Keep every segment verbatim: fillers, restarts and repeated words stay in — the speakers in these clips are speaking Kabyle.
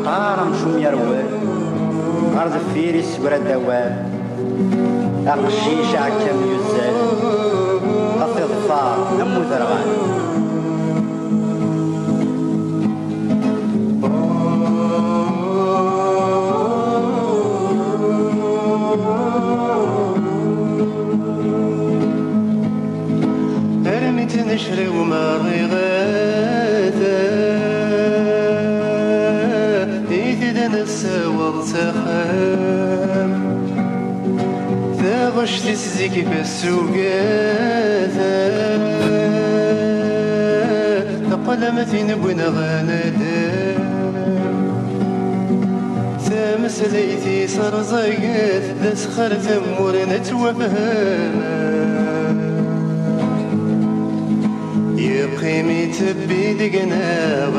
Qqar amcum yerwel, ɣer deffir issegra-d awal. Aqcic aɛekkam yuzzal, ad t-iḍfer am uderɣal. Armi ttnecra-w merriɣet, i t-id nessaweḍ s axxam. Taɣect-is zik bas tuget, teqqel am tin wwin ɣer nadam. Tameslayt-is rẓaget, d asxer temmur nettwafham. Yeqqim ittebbi deg-neɣ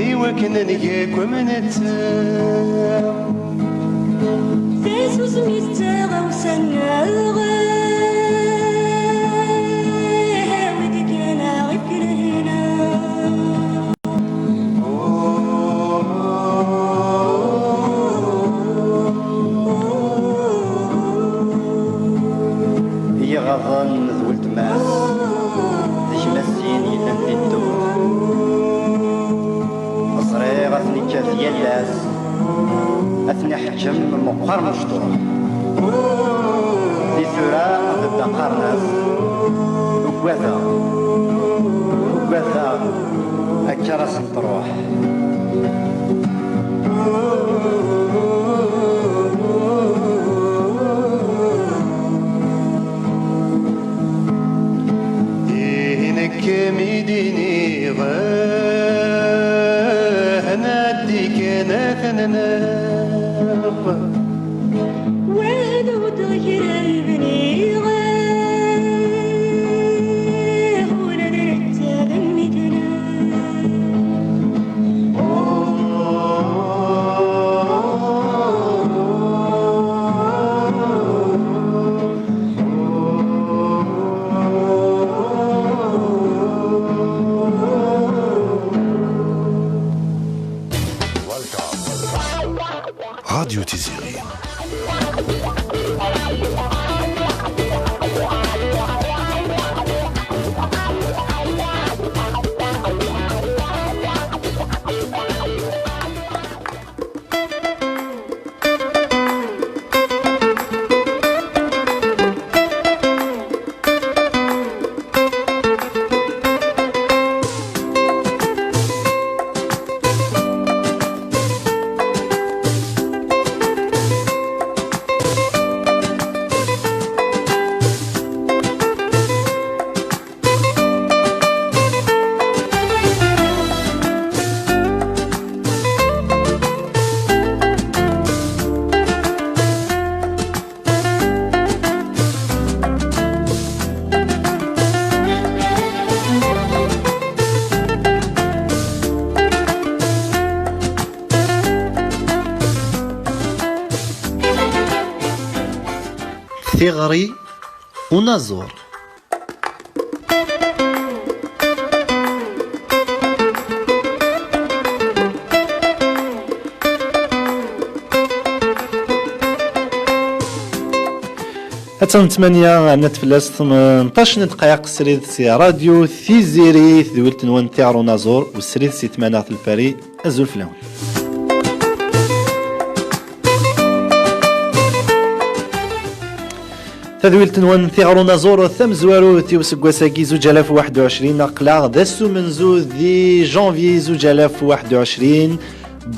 i wakken ad neg akk am netta. Tasusmi d taɣawsa-nneɣ, awi-d kan aɣ-ifk lehna. Iɣaḍen d weltma-s, d gma-s-in yellan di ddur. Ẓriɣ ad ten-ikkat yal ass, ad ten-iḥeǧǧem meqqar mecṭuḥ. Di tura ad d-qqaren-as: Ugadeɣ, ugadeɣ, akka ara sen-truḥ. Ihi nekk mi d-iniɣ, ah, nɛeddi kan ad ten-naɣ. Wahed ur d-kra i bniɣ, ula d netta d mmi-tneɣ. Radio Tiziri. Tiɣri unaẓur. Attan tmanya, rnat fell-as tmenṭac n ddqayeq srid si radyu Tiziri, tedwilt-nwen tiɣr unaẓur, u srid si tmanaɣt n Lpari. Azul fell-awen. Tadwilt-nwen tiɣr unaẓur tamezwarut i useggas-agi zuǧ alaf u waḥed u ɛecrin, aql-aɣ d ass umenzu di janvier zuǧ alaf u waḥed u ɛecrin.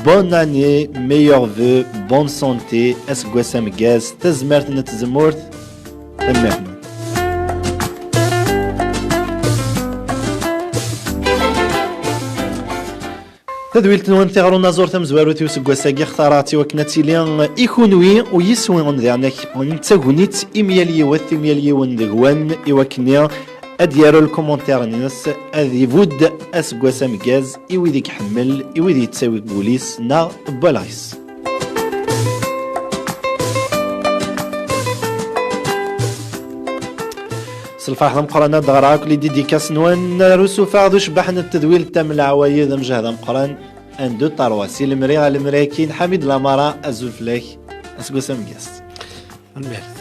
Bonne année, meilleurs vœux, bonne santé, aseggas ameggaz, tazmert n tzemmurt. Tanemmirt-nwen. Tadwilt-nwen tiɣr unaẓur tamezwarut i useggas-agi xtareɣ-tt i wakken ad tili i kunwi u yis-wen diɣen, n tagnit i myal yiwet, i myal yiwen deg-wen, i wakken-nni ad d-yaru lkumuntir-nnes, ad ibudd aseggas ameggaz i wid i iḥemmel, i wid yettawi deg wul-is neɣ deg walɣ-is. S lferḥ d ameqqran ad d-ɣreɣ akk les dédicaces-nwen. Ar usufeɣ d ucebbeḥ n tedwilt am leɛwayed amjehd ameqqran. Un, deux, trois, si lemri ɣer lemri akkin. Ḥamid Lamara, azul fell-ak. Aseggas ameggaz. Tanemmirt.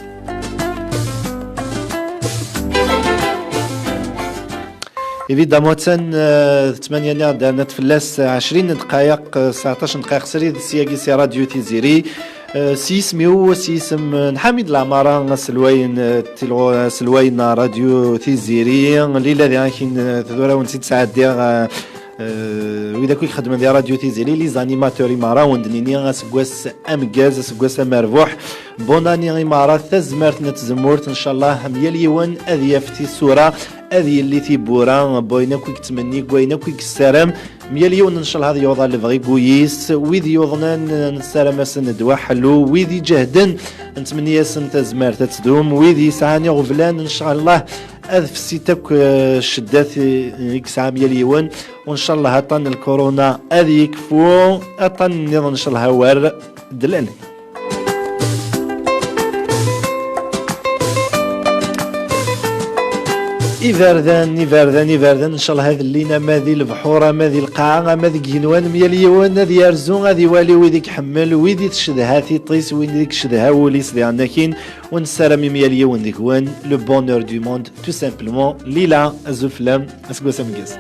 Évidemment, attan, euh, ttmanya-nni ad d-rnat fell-as ɛecrin n ddqayeq, euh, seɛṭac n ddqayeq srid, syagi si Radio Tiziri. Euh, s yisem-iw, s yisem n Ḥamid Lamara, aselway n, euh, tilɣu-, aselway n Radio Tiziri, lila di akin, euh, tura wen-tt-id-sɛeddiɣ, euh, euh, wid akk i ixeddmen di Radio Tiziri, les animateurs i meṛṛa, wen-d-nini aseggas ameggaz, aseggas amerbuḥ. Bonne année i meṛṛa, tazmert n tzemmurt, ncallah am yal yiwen ad yaf tisura, ad yelli tibbura, n wayen akk i yettmenni, n wayen akk i yessaram. Myal yiwen, ncallah, ad yuḍal lebɣi n wul-is. Wid yuḍnen, nessaram-asen ddwa ḥellu. Wid iǧehden, nettmenni-asen tazmert ad tdum. Wid yesɛan iɣeblan, ncallah, ad fsit akk, eh, cceddat i, i yesɛa myal yiwen. U ncallah, aṭṭan n lkuruna ad yekfu. Aṭṭan nniḍen, ncallah, a wer d lani. Iberdan, iberdan, iberdan, ncallah ad llin ama di lebḥur, ama di lqaɛa, ama deg yigenwan, myal yiwen ad yerzu, ad iwali wid i iḥemmel, wid i tcedha tiṭ-is, wid i yecedha wul-is di ɛennakin, u nessaram i myal yiwen deg-wen le bonheur du monde, tout simplement. Lila, azul fell-am, aseggas ameggaz.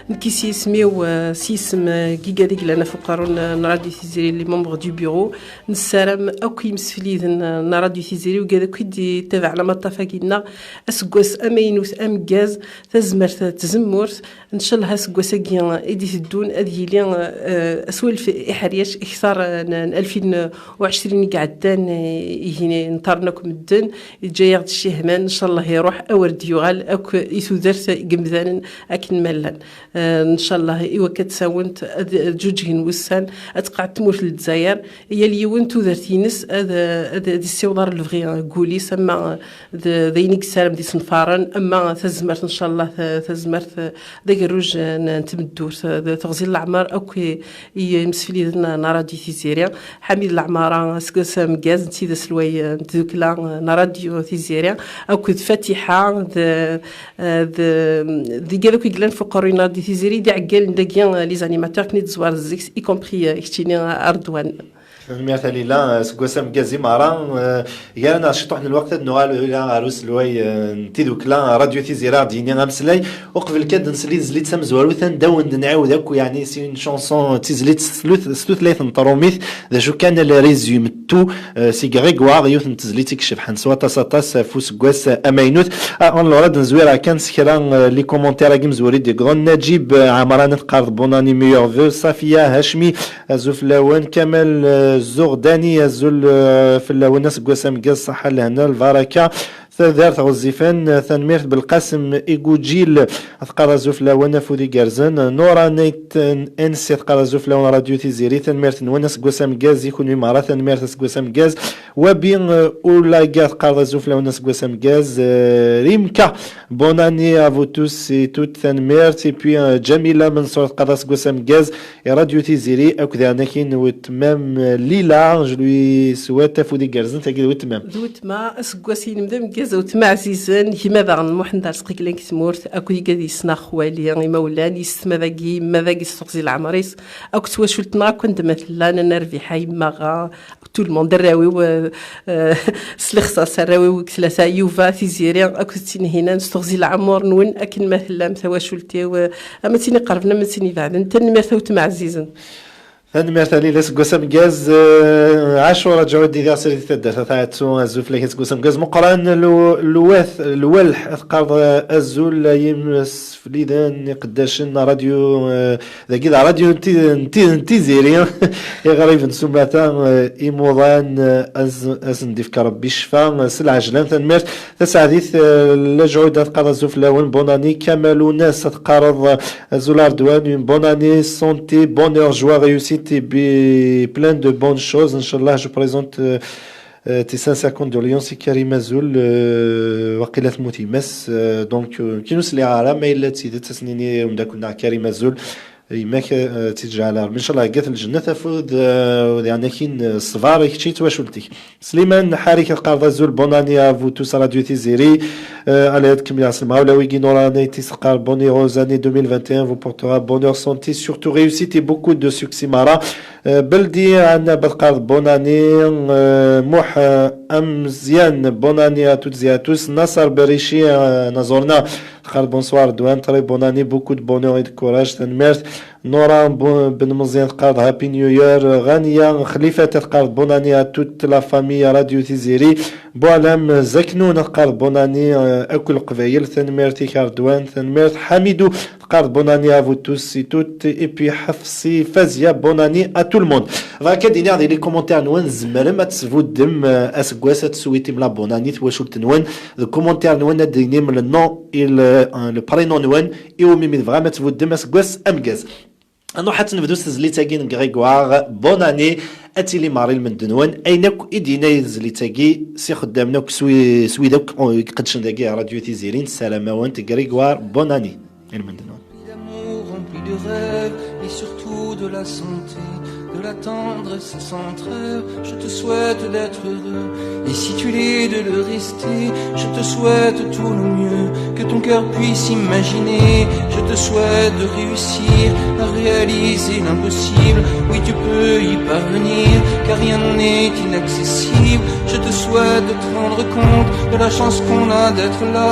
Nekki s yisem-iw, eh, s yisem, eh, n yigad i yellan ɣef uqerru n, n Radio Tiziri, les membres du bureau, nessaram akk imsefliden, eh, n Radio Tiziri, wigad akk i d-yettabaɛen amaṭṭaf-agi-nneɣ, aseggas amaynut ameggaz, tazmert d tzemmurt, ncallah aseggas-agi i d-iteddun ad yili, eh, aswalef iḥeryac iktar, eh, n, n alfin u ɛecrin i iɛeddan, eh, ihi nṭerren akk medden, yeǧǧa-yaɣ-d ccihman, ncallah iruḥ, awer d-yuɣal akk i tudert n yimdanen akken ma llan. Eh, ncallah, i wakka d tawent, ad, ad ǧuǧgen wussan, ad tqeɛɛed tmurt n Lezzayer, yal yiwen tudert-ines, ad, ad, ad issiweḍ ar lebɣi n wul-is, ama d, d ayen i yessaram d isenfaren, ama tazmert, ncallah, ta-, tazmert, d agerruj n, n tmeddurt, d teɣzi n leɛmer, akk i, i yimsefliden n, n Radio Tiziri. Ḥamid Leɛmara, aseggas ameggaz, netta i d aselway n tdukla n Radio Tiziri, akked Fatiḥa, d, d, d igad akk i yellan f uqerruy n Radio Tiziri, d iɛeggalen dagi, les animateurs, akken i d-tezwareḍ zik, y compris, eh, keččini, a Redwan. Tanemmirt a Lila, aseggas ameggaz i meṛṛa. Eh, gar-aneɣ ciṭuḥ n lweqt ad nuɣal ula ɣer uselway, eh, n tidukla, Radio Tiziri, ad d-yini ameslay. Uqbel kan ad nsel i tezlit tamezwarut, anda wen-d-nɛiwed akk, yeɛni, c'est une chanson, d tizlit s tlut-, s tutlayt n tṛumit, d acu kan, le résumé de tout, euh, si Grégoire, yiwet n tezlit i icebḥen s waṭas aṭas ɣef useggas amaynut. Ah, on l'aura d-nezwir kan s kra, euh, les commentaires-agi mezwar i d-yeggḍen. Najib, euh, Ɛemran, teqqar-d bonne année, meilleurs vœux. Safiya Hacmi, azul fell-awen. Kamal, euh, Zuɣdani, azul, euh, fell-awen, aseggas ameggaz, ṣṣeḥḥa, lehna, lbaraka. Tadart Ɣezzifen, tanemmirt. Belqasem Iguǧil, teqqar azul fell-awen, afud igerrzen. Nora Nate N C, teqqar azul fell-awen Radio Tiziri, tanemmirt-nwen, aseggas ameggaz i kunwi meṛṛa, tanemmirt, aseggas ameggaz. Wabi, euh, Ulaga, teqqar azul fell-awen, aseggas ameggaz. Euh, Rimka, bonne année à vous tous et toutes, tanemmirt. Et puis, euh, Jamila Mansour, teqqar aseggas ameggaz i Radio Tiziri, akked ɛnakin n wetmam, euh, Lila, je lui souhaite afud igerrzen, tagi d wetmam. D wetma, aseggas-inem d ameggaz a wetma ɛzizen, gma daɣen Muḥend Arezqi yellan deg tmurt, akked igad yesnaɣ xwali, imawlan, yessetma dagi, yemma dagi s teɣzi n leɛmer-is, akked twacult-nneɣ akk anda ma tella, nnan rbiḥa yemma-ɣ, tout le monde, arraw-iw, euh, euh, s lexṣaṣ, arraw-iw deg tlata, Yuba, Tiziri, akked Tinhinan, s teɣzi n leɛmur-nwen, akken ma tellam, tawacult-iw, euh, ama d tin iqerben, ama d tin ibeɛden. Tanemmirt a wetma ɛzizen. Tanemmirt a Lila, aseggas ameggaz, eh, Ɛacur Aǧɛudi di Ɛsir di taddart, a Taɛettu, azul fell-ak, aseggas ameggaz meqqran, lu-, luwat, lwelḥ, ad teqqareḍ, eh, azul, ay imsefliden, iqeddacen, radio, eh, dagi d radio n ti-, n ti-, n Tiziri, iɣriben s umata, eh, imuḍan, eh, az-, ad sen-d-ifk Rebbi ccfa, eh, s lɛejlan, tanemmirt, taseɛdit, eh, Laǧɛuda, teqqareḍ azul fell-awen, bonne année, Kamal Unas, ad teqqareḍ, eh, azul Ardoine, une bonne année, santé, bonheur, joie, réussite et bi-, plein de bonnes choses. Inchallah, je présente, euh, euh, tes sincères condoléances i Karim Azul, euh, waqila temmut yemma-s, euh, donc, euh, ki ur nesliɣ ara, ma yella d tidet, ad s-nini i umeddakel-nneɣ Karim Azul, Yemma-k, eh, tt-iǧɛel Ṛebbi, ncallah, heggat lǧennet afud, eh, d yeɛni akin, eh, ṣṣber i kečč i twacult-ik. Sliman Ḥarik teqqareḍ azul, bonne année à vous tous, Radio Tiziri. Eh, allez, ad kemmleɣ s lemɣawla wigi. Nora Neytis teqqar bonne heureuse année deux mille vingt et un vous portera bonheur, santé, surtout réussite et beaucoup de succès, Mara. Eh, Beldi Ɛennab teqqareḍ bonne année. Eh, Muḥ, eh, Amezyan, bonne année à toutes et à tous. Nasser Berichi, eh, Nazorna, teqqareḍ bonsoir Dwan, très bonne année, beaucoup de bonheur et de courage, tanemmirt. Nora Bu-, Ben Meẓyan teqqareḍ Happy New Year. Ɣaniya Xlifat teqqareḍ bonne année à toute la famille Radio Tiziri. Buɛlam Zaknun teqqareḍ bonne année, euh, akk Leqbayel. Tanemmirt-ik a Redwan, tanemmirt. Ḥamidu teqqareḍ bonne année à vous tous et toutes. Et puis Ḥefsi Fazia, bonne année à tout le monde. Bɣiɣ ad d-iniɣ di les commentaires-nwen, tzemrem ad tesbuddem, euh, aseggas, ad teswitim la bonne année twacult-nwen. Deg commentaire-nwen ad d-tinim le nom et le, euh, le prénom-nwen, iwumi mi tebɣam ad tbuddem aseggas ameggaz. Ad nruḥ ad tt-nebdu s tezlit-agi n Grégoire. Bonne année, ad tili Marie lmend-nwen. Ayen akk i d-yenna di tezlit-agi s ixeddamen akk, s wi-, s wid akk, oh, iqeddcen dagi Radio Tiziri, nessaram-awent Grégoire, bonne année i lmend-nwen. D'amour rempli de rêves et surtout de la santé, de la tendresse sans trêve. Je te souhaite d'être heureux et si tu l'es, de le rester. Je te souhaite tout le mieux que ton cœur puisse imaginer. Je te souhaite de réussir à réaliser l'impossible. Oui, tu peux y parvenir, car rien n'est inaccessible. Je te souhaite de te rendre compte de la chance qu'on a d'être là,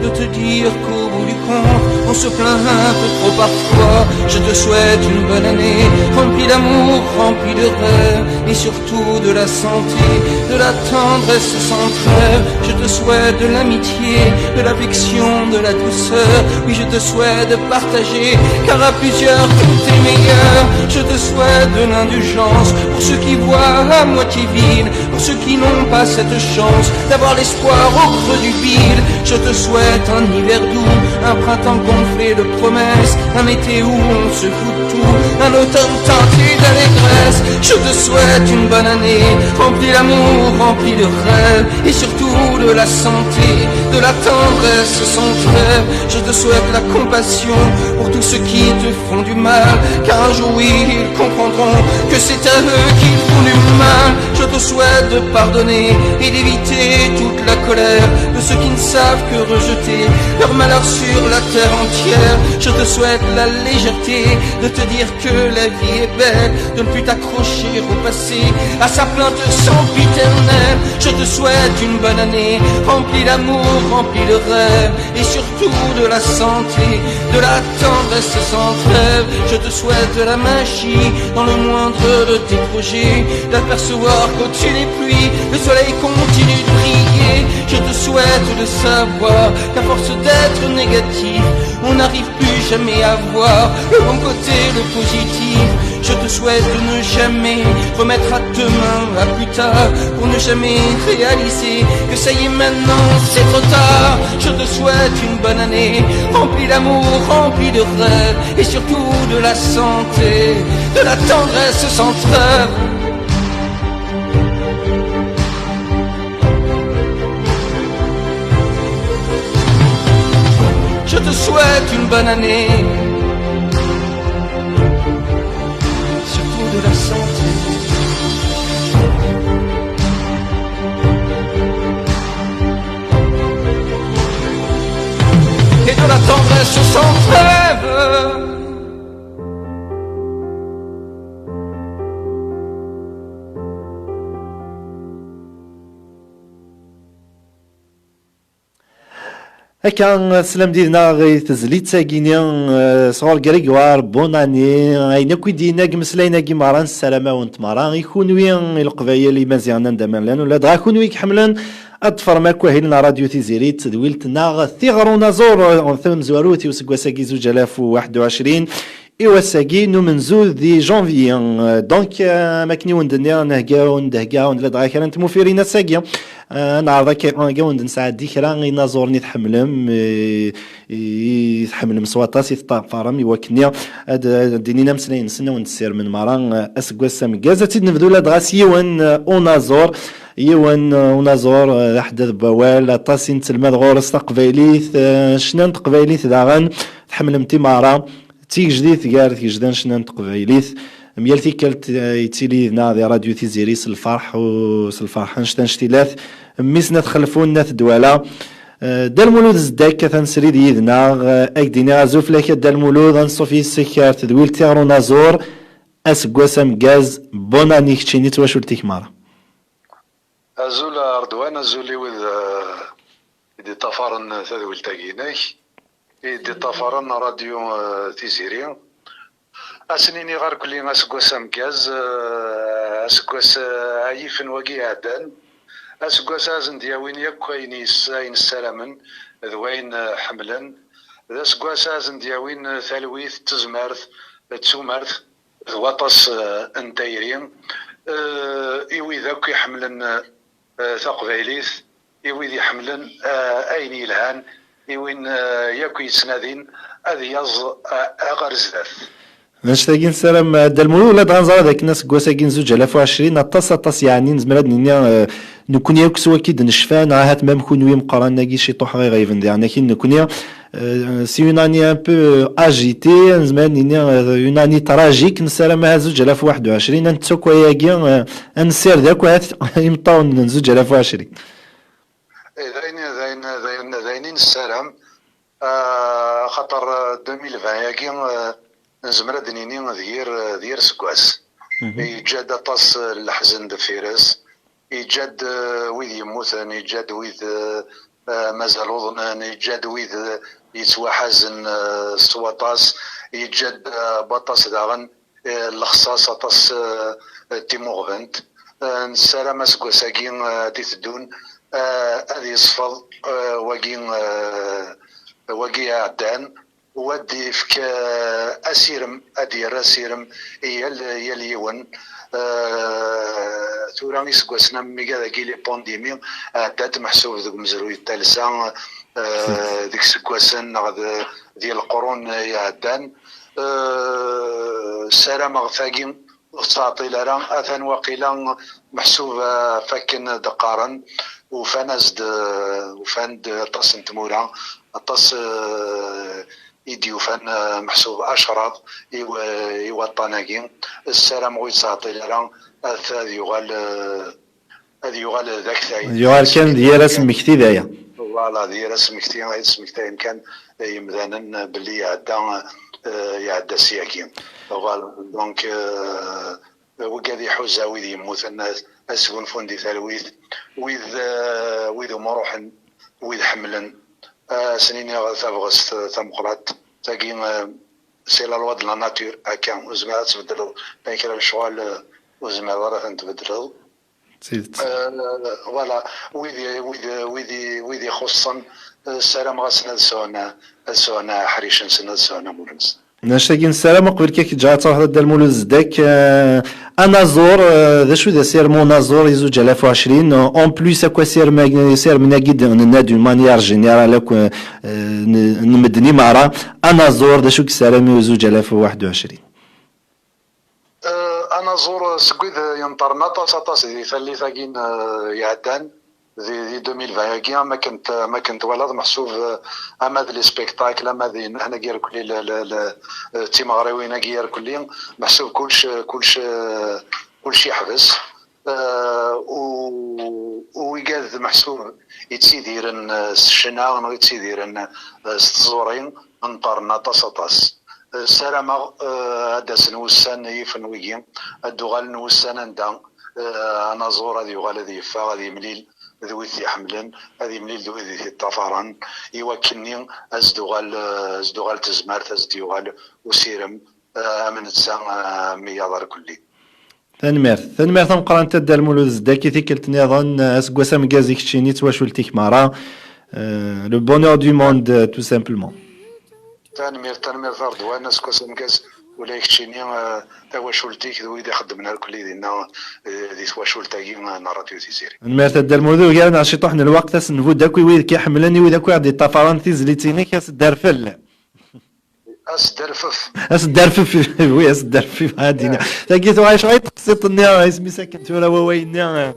de te dire qu'au bout du compte, on se plaint un peu trop parfois. Je te souhaite une bonne année, remplie d'amour, remplie de rêves, et surtout de la santé, de la tendresse sans trêve. Je te souhaite de l'amitié, de l'affection, de la douceur. Oui, je te souhaite de partager, car à plusieurs, tout est meilleur. Je te souhaite de l'indulgence pour ceux qui voient à moitié vide, pour ceux qui n'ont pas cette chance d'avoir l'espoir au creux du vide. Je te souhaite un hiver doux, un printemps gonflé de promesses, un été où on se fout de tout, un automne teinté d'allégresse. Je te souhaite une bonne année, remplie d'amour, remplie de rêves, et surtout de la santé, de la tendresse sans trêve. Je te souhaite la compassion pour tous ceux qui te font du mal, car un jour, oui, ils comprendront que c'est à eux qu'il faut du mal. Je te souhaite de pardonner et d'éviter toute la colère de ceux qui ne savent que rejeter leur malheur sur la terre entière. Je te souhaite la légèreté de te dire que la vie est belle, de ne plus t'accrocher au passé, à sa plainte sempiternelle. Je te souhaite une bonne année, remplie d'amour, remplie de rêves, et surtout de la santé, de la tendresse sans trêve. Je te souhaite de la magie dans le moindre de tes projets, d'apercevoir qu'au-dessus des pluies, le soleil continue de briller. Je te souhaite de savoir qu'à force d'être négatif, on n'arrive plus jamais à voir le bon côté, le positif. Je te souhaite de ne jamais remettre à demain, à plus tard, pour ne jamais réaliser que ça y est, maintenant c'est trop tard. Je te souhaite une bonne année, remplie d'amour, remplie de rêves, et surtout de la santé, de la tendresse sans trêve. Je te souhaite une bonne année, surtout de la santé. Et de la tendresse sans trêve. Akka, teslam did-neɣ i tezlit-agi-ni, eh, sɣur Grégoire Bonani. Ayen akk i d-yenna deg imeslayen-agi merra, nessaram-awent merra, i kunwi, i Leqbayel, Imaziɣen anda ma llan, ula dɣa kunwi i iḥemmlen ad ḍefrem akk ahil n Radio Tiziri, tedwilt neɣ tiɣri n unaẓur, eh, tamezwarut i useggas-agi zuǧ alaf u waḥed u ɛecrin. I wass-agi n umenzu di janvier. Euh, donc, euh, am akken i wen-d-nniɣ, nhegga, ur ndehga, ur nella dɣa kra n tmufirin ass-agi. Euh, neɛreḍ akka, akka ur d-nesɛeddi kra inaẓuren i tḥemmlem, i, i tḥemmlem s waṭas, i teṭṭafarem, i wakken ad, ad d-inin ameslay-nsen, ad wen-d-ssirmen merra, euh, aseggas ameggaz. Ad tt-id-nebdu ladɣa s yiwen, euh, unaẓur. Yiwen, euh, unaẓur, euh, d aḥeddad n wawal, aṭas i nettelmad ɣur-s taqbaylit, euh, ccna n teqbaylit daɣen, tḥemmlem-t i merra. tigejdit gar tgejda n ccna n teqbaylit. Myal tikkelt, eh, yettili yid-neɣ di Radyu Tiziri s lferḥ u s lferḥ annect annect-ilat. Mmi-s n At Xelfun n At Dwala. Eh, Dda Lmulud Zeddak, atan srid yid-neɣ. Eh, ad k-d-iniɣ azul fell-ak a Dda Lmulud, anṣuf yes-k ar tedwilt tiɣer unaẓur. Aseggas ameggaz, bonne année keččini d twacult-ik merra. Azul a Ṛedwan, azul i wid, eh, i d-iṭṭafaren tadwilt-agi-inek, i d-iṭṭafaren Radyu, eh, Tiziri. Ad sen-iniɣ irkelli aseggas ameggaz, eh, aseggas, eh, ayifen wagi iɛeddan, aseggas ad sen-d-yawin yakk ayen yes-, ayen ssaramen d wayen, eh, ḥemmlen, d aseggas ad sen-d-yawin, eh, talwit, tezmert, d tumert, d waṭas, eh, n tayri, eh, i wid akk iḥemmlen, eh, taqbaylit, i wid iḥemmlen, eh, ayen yelhan, i win, eh, yakk yettnadin ad yaẓ, eh, ɣer zdat. D annect-agi nessaram, eh, Dda Lmulud, ula dɣa nẓra dakken aseggas-agi n zuǧ alaf u ɛecrin, aṭas, aṭas, yeɛni nezmer ad nini, eh, nekkni akk s wakk i d-necfa, neɣ ahat mam kunwi imeqqranen-agi ciṭuḥ ɣ iɣiben diɣen, akin nekkni, euh, c'est une année un peu, euh, agitée, nezmer ad nini, euh, une année tragique, nessaram ahat zuǧ alaf u waḥed u ɛecrin, ad nettu akk ayagi, euh, ad nessired akk ahat imeṭṭawen n zuǧ alaf u ɛecrin. Eh, d ayen, d ayen, d ayen, d ayen i nessaram, ah, axaṭer, ah, deux mille vingt agi, ah, nezmer ad d-nini d yir, d yir seggas. Yeǧǧa-d aṭas, ah, n leḥzen deffir-s, yeǧǧa-d, ah, wid yemmuten, yeǧǧa-d wid, ah, ah, mazal uḍnen, yeǧǧa-d wid, ah, yettwaḥazen, ah, s waṭas, yeǧǧa-d, ah, baṭas daɣen, eh, lexṣaṣ, aṭas, eh, n timuɣbent. Eh, nessaram aseggas-agi, eh, ad d-iteddun, eh, ad yeṣfeḍ, eh, wagi, eh, wagi iɛeddan, u ad d-yefk, eh, asirem, ad d-yerr asirem i yal, yal yiwen. Eh, tura iseggasen am wigad-agi, les pandémies, ɛeddan-d meḥsub deg umezruy n talsa, eh, deg iseggasen neɣ d, di leqrun iɛeddan. Eh, ssarameɣ tagi ur tettɛeṭṭil ara, atan waqila meḥsub, eh, ɣef wakken d-qqaren, ufan-as-d, ufan-d aṭas n tmura, aṭas, eh, i d-yufan, eh, meḥsub acraḍ i wa-, i waṭṭan-agi. Ssarameɣ ur yettɛeṭṭil ara, ad, ad yuɣal, eh, ad yuɣal d aktay. Ad yuɣal kan d yir asmekti d aya. Voilà, d yir asmekti ay d-smektayen kan yimdanen belli iɛedda, eh, iɛedda syagi. Voilà, donc, eh, wigad iḥuza wid yemmuten, ad, ad sgunfun di talwit, wid, eh, wid umruḥen, wid ḥemmlen, eh, ad sen-iniɣ tabɣest tameqqrant, tagi, eh, c'est la loi de la nature, akka, ur zmireḍ ad tbeddleḍ, ma kra n lecɣal, eh, ur zmireḍ ara ad ten-tbeddleḍ. D tidet. Eh, voilà, wid, wid, wid, wid ixuṣṣen, eh, ssarameɣ-asen ad sɛun, ad sɛun aḥric-nsen, ad sɛun amur-nsen. Annect-agi nessaram, uqbel kan k-ǧǧeɣ ad truḥeḍ a Dda Lmulud Zeddak, eh, anaẓur, eh, d acu d asirem unaẓur i zuǧ alaf u ɛecrin? En plus, akk asirem-agi, asirem-agi d-, nenna d'une manière générale akk, eh, n-, n medden i meṛṛa, anaẓur, d acu i yessaram i zuǧ alaf u waḥed u ɛecrin? Eh, anaẓur seg wid yenṭerren aṭas, aṭas di tallit-agi n, eh, iɛeddan, di, di deux mille vingt-agi, am akken t-, am akken twalaḍ, meḥsub, eh, ama d les spectacles, ama d yennaḥna-agi irkelli, le, le, le, eh, d timeɣriwin-agi irkelli, meḥsub kullec, kullec, eh, kullec yeḥbes. Eh, u, u wigad meḥsub yettidiren, eh, s ccna neɣ yettidiren, eh, s tẓuri, nṭerren aṭas, aṭas. Eh, ssarameɣ, eh, ad d-asen wussan yifen wigi, ad d-uɣalen wussan anda, eh, anaẓur ad yuɣal ad yeffeɣ, ad yemlil d wid t-iḥemmlen, ad yemlil d wid i t-iṭṭafaren, i wakkenni ad s-d-uɣal, eh, ad s-d-uɣal tezmert, ad s-d-yuɣal usirem, eh, am netta, eh, am wiyaḍ irkelli. Tanemmirt. Tanemmirt tameqqrant a Dda Lmulud Zeddak, i tikkelt nniḍen, eh, aseggas ameggaz i keččini d twacult-ik merra. Eh, le bonheur du monde, eh, tout simplement. Tanemmirt, tanemmirt a Ṛedwan, aseggas ameggaz ula i keččini, eh, tawacult-ik d wid ixeddmen irkelli dinna, eh, di twacult-agi, eh, n Ṛadyu Tiziri. Tanemmirt a Dda Lmulud, ugar-aneɣ ciṭuḥ n lweqt, ad s-nbudd akk i wid k-iḥemmlen, i wid akk i ɣ-d-iṭṭafaren tizlit-inek, ad s-d-terfel. Asderfef. Asderfef, oui, asderfef, ad d-iniɣ. Tagi tuɣal cwiṭ teqsiṭ-nni, isem-is akken tura wawal-nni, eh,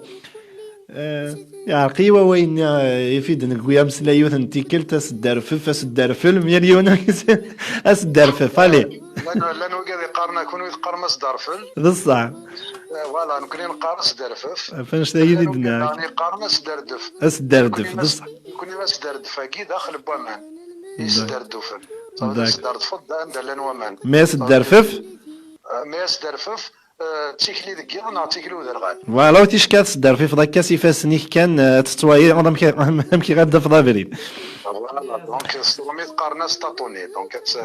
eh, Yeɛreq-iyi wawal-nni, eh, ifi d-newwi ameslay yiwet n tikkelt, aseddarfef, aseddarfel, myal yiwen asseddarfef, allez. Llan, llan wigad iqqaren akun wid qqaren asderfel. D ṣṣeḥ. Eh, voilà, nekkni neqqar asderfef. Ɣef annect-agi i d-nniɣ. Llan wigad daɣen iqqaren asderdef. Asderdef, d ṣṣeḥ. Nekkni asderdef-agi daxel n waman. Isderdufen. Dak. Tesderdfeḍ-d anda llan waman. Mi asderdfef? Eh, mi asderfef, eh, d tikli deg yiḍ neɣ d tikli uderɣal. Voilà, ur ticki ad tesderfifiḍ akka s ifassen-ik kan, eh, ad tettwayeḍ amek, amek i ad d-tafeḍ abrid. Voilà, donc, s tṛumit qqaren-as taṭuni, donc ad tt-,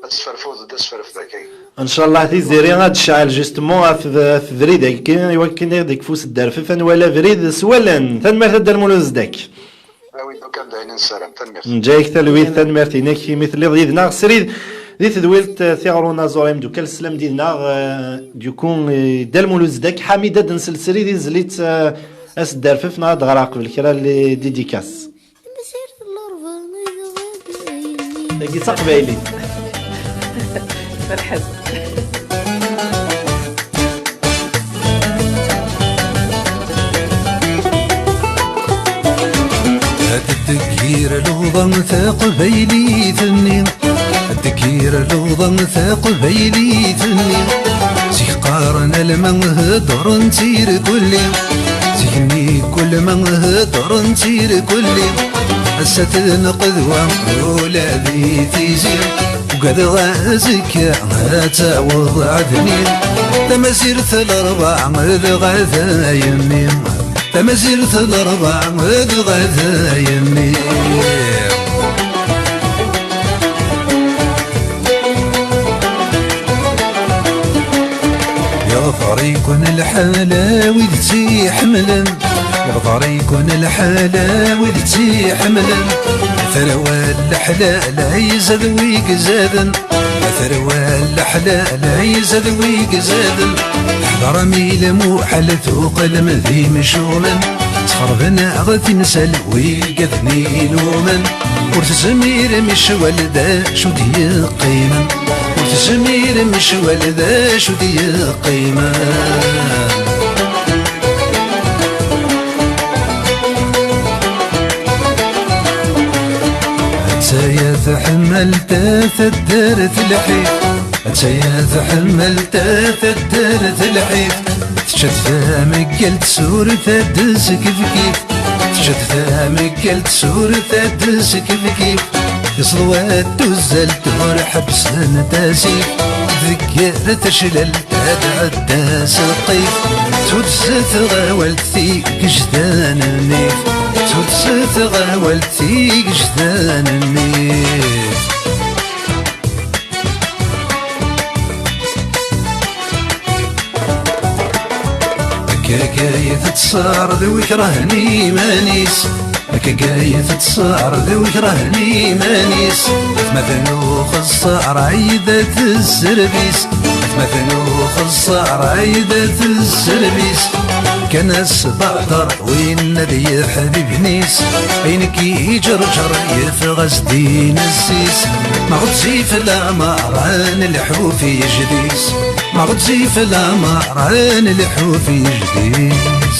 ad tesferfuḍ, d asferf dagi. Ncallah Tiziri ad tecɛel justement ɣef, ɣef ubrid-agi, i wakken ad d-ikfu usderfef, ad nwali abrid s wallen. Tanemmirt a Dda Lmulud Zedek. Awi-d kan d ayen nessaram. Tanemmirt. Nǧa-yak talwit, tanemmirt-inek imi telliḍ yid-neɣ srid di tedwilt, eh, Tiɣri Unaẓur Imeddukal. Teslam-d yid-neɣ, eh, du coup, eh, Dda Lmulud Zedek. Ḥamid, ad nsel srid i tezlit, eh, asderfef, neɣ ad ɣreɣ qbel kra les dédicaces? Tagi d taqbaylit. Ferḥet. Ad d-teggir luḍa taqbaylit-nni, ad d-teggir luḍa taqbaylit-nni. Zik qqaren alma heddren tirkulli, zik-nni kul ma heddren tirkulli. Ass-a tenqedwa ula di tizi, ugadeɣ azekka ad taweḍ ɛedni. Tamazirt n lerbaɛ d ɣaday-nni, tamazirt n lerbaɛ d ɣaday-nni. Yeḍfer-iken lḥal a wid tt-iḥemmlen, yeḍfer-iken lḥal a wid tt-iḥemmlen. Terwa leḥlal ay zad wi izaden, terwa leḥlal ay zad wi izaden. Teḥḍer am ilmuḥal tuqlem d imcumen, ttxerben-aɣ timsal wigaden inumen. Ur tezmirem i ccwal d acu d-yeqqimen, ur tezmirem i ccwal d acu d-yeqqimen. Attaya tḥemmelt taddart lḥif, attaya tḥemmelt taddart lḥif. Tečča-d tameggalt surt ad d-skefkif, tečča-d tameggalt surt ad d-skefkif. Iṣḍewat tuzzalt ur ḥebbsent asif, deg yir taclalt ad tɛedda s lṭif. Tuzzet tɣawalt tigejdan nnif, tuzzet tɣawalt tigejdan nnif. Akka gayet tesɛer d wikreh n iman-is, akka gayet tesɛer d wikreh n iman-is. Atmaten uxeṣṣar ɛidat sserbis, atmaten uxeṣṣar ɛidat sserbis. Kan asbaṭer win ad yeḥbibnis, ayen k-iǧerǧer yeffeɣ-as-d inessis. Ma ɣezzif lameṛ ad nelḥu f ijdis, ma ɣezzif lameṛ ad nelḥu f ijdis.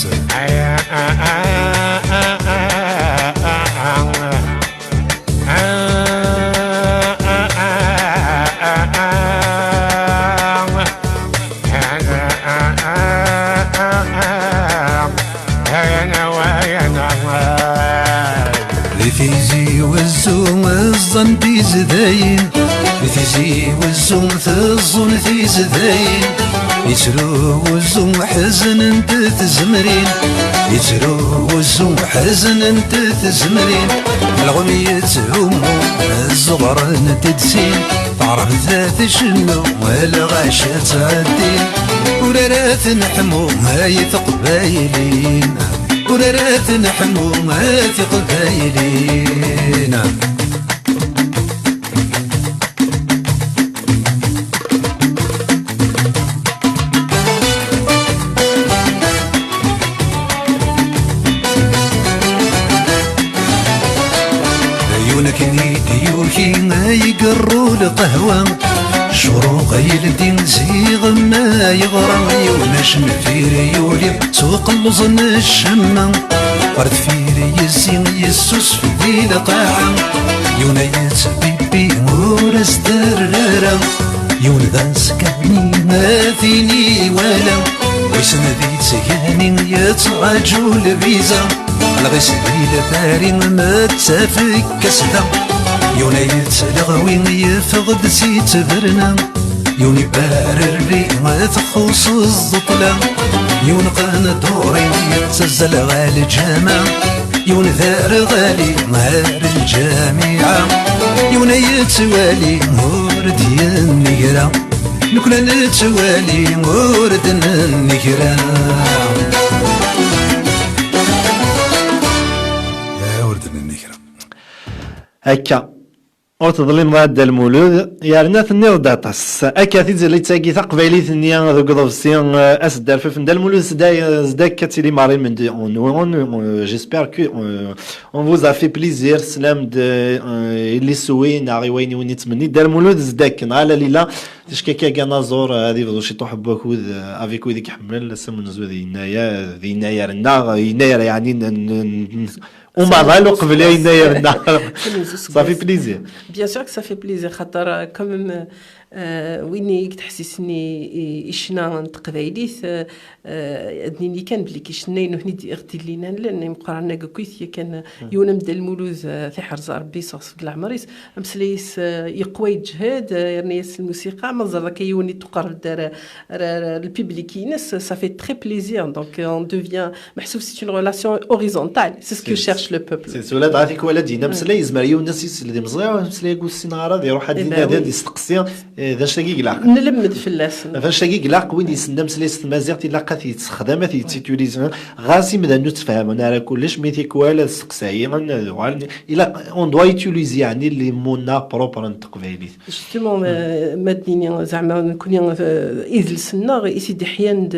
Di Tizi Wezzu ẓẓan tizdayin, di Tizi Wezzu teẓẓun tizdayin. Yettru wezzu ḥeznent tzemrin, yettru wezzu ḥeznent tzemrin. Alɣem yettɛummu ẓẓuɣren-t-id sin, taɛrabt tcennu lɣaci ttɛeddin. Ur ara tneḥmu ay teqbayliyin, ur ara tneḥmu ay teqbayliyin. Yiwen akken i d-yuki ay igerru lqahwa, ccuruq ay ldin ziɣemma yeɣra. Yiwen acenfir yuli s uqelluẓ n ccemma. Ɣer deffir yezzi yessusef di lqaɛa, yiwen a yettbibbi ur as-derr ara, yiwen d askani ad t-ini iwala, wissen di ttgani yettṛaǧu lviza, lɣis di lbari ma d tafekka-s da, yiwen a yettleɣwi yeffeɣ-d si tberna. Yiwen ibarerri txuṣṣ ẓẓeṭla, yiwen qenṭuri yettazzal ɣer lǧameɛ, yiwen d arɣali ɣer lǧamiɛa, yiwen a yettwali ur d-yenni kra, nekni a nettwali ur d-nenni kra. Ur d-nenni kra. Akka. Ur teḍlimeḍ ara Dda Lmulud, yerna tenniḍ-d aṭas. Akka tizellit-agi taqbaylit-nni deg uḍebsi, eh, aseddarfif n Dda Lmulud Zda-, Zdak ad tili Marie Mendy. On, on, on, euh, j'espère que, euh, on vous a fait plaisir. Teslam-d, euh, i liswi neɣ i wayen i wen-yettmenni Dda Lmulud Zdak, neɣ ala Lila, ticki akka anaẓur, eh, ad yebḍu ciṭuḥ n wakud, eh, avec wid i iḥemmel, ass amenzu d yennayer, d yennayer-nneɣ, yennayer yeɛni n, n, n, umaḍal uqbel yennayer-nneɣ. Ça fait plaisir. Bien sûr que ça fait plaisir, xaṭer, euh, quand même, euh, win i yettḥessisen i, i, i ccna n teqbaylit, euh, euh, ad nini kan belli kicna nutni d-, ɣ-d-illin llan imeqqranen akk, yakan, yiwen am Dda Lmulud, euh, tiḥerza Rebbi yesseɣṣeb deg leɛmer-is, ameslay-is, euh, yeqwa yeǧhed, euh, yerna-yas lmusiqa, ma teẓreḍ akka yiwen i tuqerreb-d ar, ar, ar, ar le public-ines, ça fait très plaisir. Donc, euh, on devient, meḥsub c'est une relation horizontale. C'est ce que cherche le peuple. C'est cela, dɣa tikwal ad d-yini ameslay, yezmer yiwen ad s-yesel d imeẓri, ameslay-agi ur s-ssineɣ ara, ad iruḥ ad d-inadi, ad d-isteqsi, eh, d anect-agi i ilaq. Nlemmed fell-asen. D anect-agi i ilaq, win yessnen ameslay s tmaziɣt, ilaq ad t-yessexdam, ad t-yettitilizin. Ɣas imdanen ur ttfehmen ara kullec, mi tikwal ad steqsayen, ad uɣalen. Ilaq, on doit utiliser, yeɛni, les mots-nneɣ propres n teqbaylit. Justement, euh, ma d-nini, zeɛma, nekni, euh, idles-nneɣ, i t-id-iḥyan d,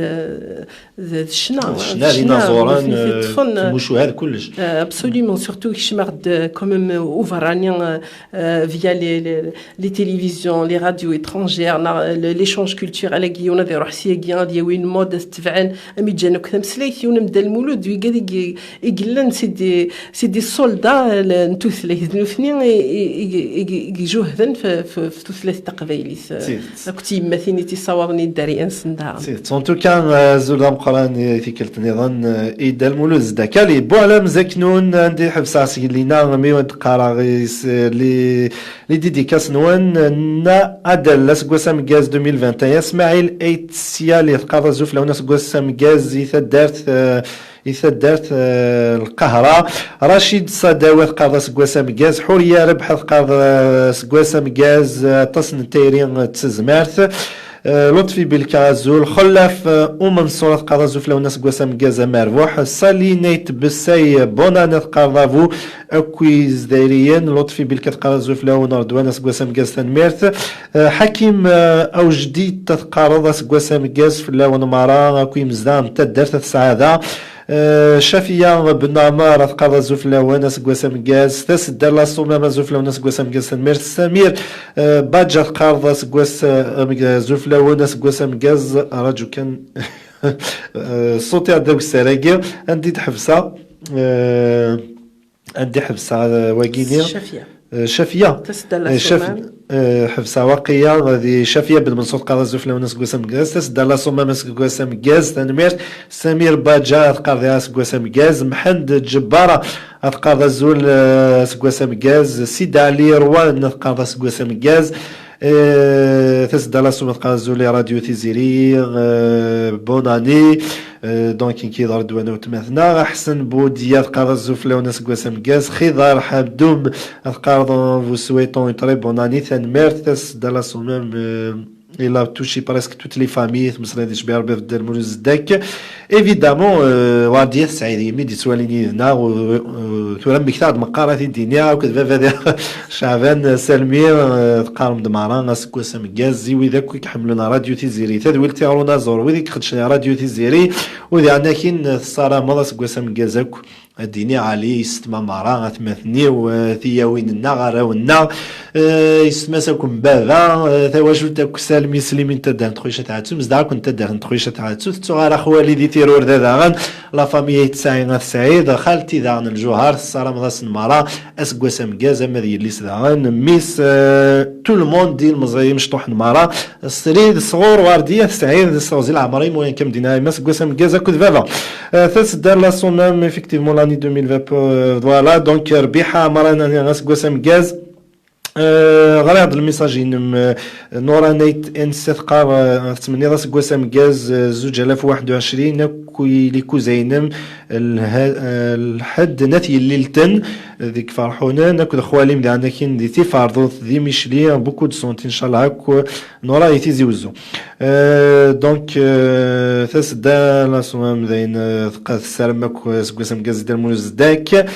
d, d ccna, d ccna, d inaẓuren, nutni, euh, t-ṭṭfen, euh, tmucuha d kullec. Euh, absolument, surtout kecmeɣ-d, euh, quand même, euh, uberrani, euh, euh, via les, les, les télévisions, les radios étrangères, neɣ, euh, le, l'échange culturel, agi, yiwen ad iruḥ syagi, ad yawi une mode, ad s-tebɛen, am iǧǧan akk tameslayt, yiwen am Dda Lmulud, wigad i, i yellan, c'est des, c'est des soldats, euh, n tutlayt, d nutni i, i, i, i, i ijuhden f, f, f tutlayt taqbaylit, euh, akked tyemmatin i tt-issawaḍen i dderya-nsen daɣen. Tidet. En tout cas, euh, azul d ameqqran i tikkelt nniḍen, euh, i Dda Lmulud Zeddak. Allez, Buɛlam Zaknun, anda i ḥebseɣ seg lina, mi wen-d-qqareɣ is-, les, les dédicaces-nwen, euh, Nna Adel, aseggas ameggaz deux mille vingt et un, Smaɛil Ayt Syali, teqqareḍ azul fell-awen, aseggas ameggaz i taddart, euh, i taddart, eh, Lqahra. Racid Sadawi ad qqareḍ aseggas ameggaz. Ḥuriya Rebḥ ad qqareḍ, eh, aseggas ameggaz, eh, aṭas n tayri, eh, d tezmert. Eh, Lutfi Bilka azul. Xellaf, eh, Umenṣur ad qqareḍ azul fell-awen aseggas ameggaz amerbuḥ. Sali Nayt Bessay, eh, bonne année ad qqareḍ avu akk izdayriyen. Lutfi Bilka ad qqareḍ azul fell-awen Redwan aseggas ameggaz tanemmirt. Eh, Ḥakim, eh, Awjdit ad qqareḍ aseggas ameggaz fell-awen mara akk imezdaɣ n taddart at Sɛada. Eh, Cafiya Ben Ɛmer ad qqareḍ azul fell-awen aseggas ameggaz. Tasedda Lasumam azul fell-awen aseggas ameggaz tanemmirt. Samir, eh, Baǧa ad qqareḍ aseggas, eh, ameg-, azul fell-awen aseggas ameggaz. Raju kan, eh, ṣṣut iɛedda deg usar-agi. Anda i d-ḥebseɣ? Eh, Anda i ḥebseɣ, eh, wagini? Cafiya. Eh, Cafiya. Tasedda eh, Caf-, Lasumam. Eh, ḥebseɣ waqiya, eh, di Cafiya Ben Menṣur teqqar azul fell-awen aseggas ameggaz, tasedda Lasumam aseggas ameggaz, tanemmirt. Samir Baǧa teqqar diɣ aseggas ameggaz, Mḥend Ǧebbara teqqar azul, eh, aseggas ameggaz, Sidi Ɛli Rwan teqqar aseggas ameggaz, eh, tasedda Lasumam teqqar azul i Radio Tiziri, eh, bonne année. Euh, donc, nekk d Redwan Utmatna, Ḥsen Boudia, teqqareḍ azul fell-awen aseggas ameggaz, Xidar Ḥamdum, teqqareḍ vous souhaitons une très bonne année, tanemmirt, tasedda Lasumam, euh, il a touché presque toutes les familles, tmeslayeḍ di Cbi Rebbi d Dda Lmulud Zeddak. Évidemment, euh, Wardiya Tesɛid, imi d-ittwalin yid-neɣ, euh, euh, tura mmektaɣ-d meqqar ad t-id-iniɣ, akked baba di Caɛban Salmi, euh, teqqarem-d merra aseggas ameggaz i wid akk i iḥemmlen Radio Tiziri. Tadwilt tiɣur unaẓur, wid i iqeddcen Radio Tiziri, u diɣen akin tessarameḍ aseggas ameggaz akk Ad d-iniɣ ali yessetma Mara, atmaten-iw, eh, tiyawin-nneɣ, arraw-nneɣ, eh, yessetma-s akk n baba, eh, tawacult akk Salmi Slimin, taddart n Txuycat Ɛettu, mezdaɣ akk n taddart n Txuycat Ɛettu, tettuɣ ara xwali di Tirurda daɣen, la famille Ayt Sɛid, At Sɛid, xalti daɣen Lǧuher, tessarameḍ-asen Mara aseggas ameggaz, ama d yelli-s daɣen, mmi-s, eh, tout le monde, d ilmeẓyen imecṭuḥen Mara, srid, sɣur, Wardiya, At Sɛid, s teɣzi leɛmer-im, wayen kan m-d-yenna yemma, aseggas ameggaz akked baba. Euh, tasedda la Sonam, effectivement, l'année deux mille vingt, euh, voilà, donc, euh, Rbiḥa Ɛmer, aseggas ameggaz. Euh, ɣriɣ-d lmissaj-inem, euh, Nora Nate N C teqqar, euh, tettmenniḍ aseggas ameggaz, euh, zuǧ alaf u waḥed u ɛecrin, akk ilikuzaynem, lha-, euh, lḥedd n At Yellilten, euh, deg Ferḥunen, akked xwalim di Ɛnakin di Tiferdut, di Micli, beaucoup de santé, inchallah, akk Nora i Tizi Wezzu. Euh, donc, euh, tasedda la Sonam dayen, euh, teqqa tessarem akk aseggas ameggaz i Dda Lmulud Zeddak.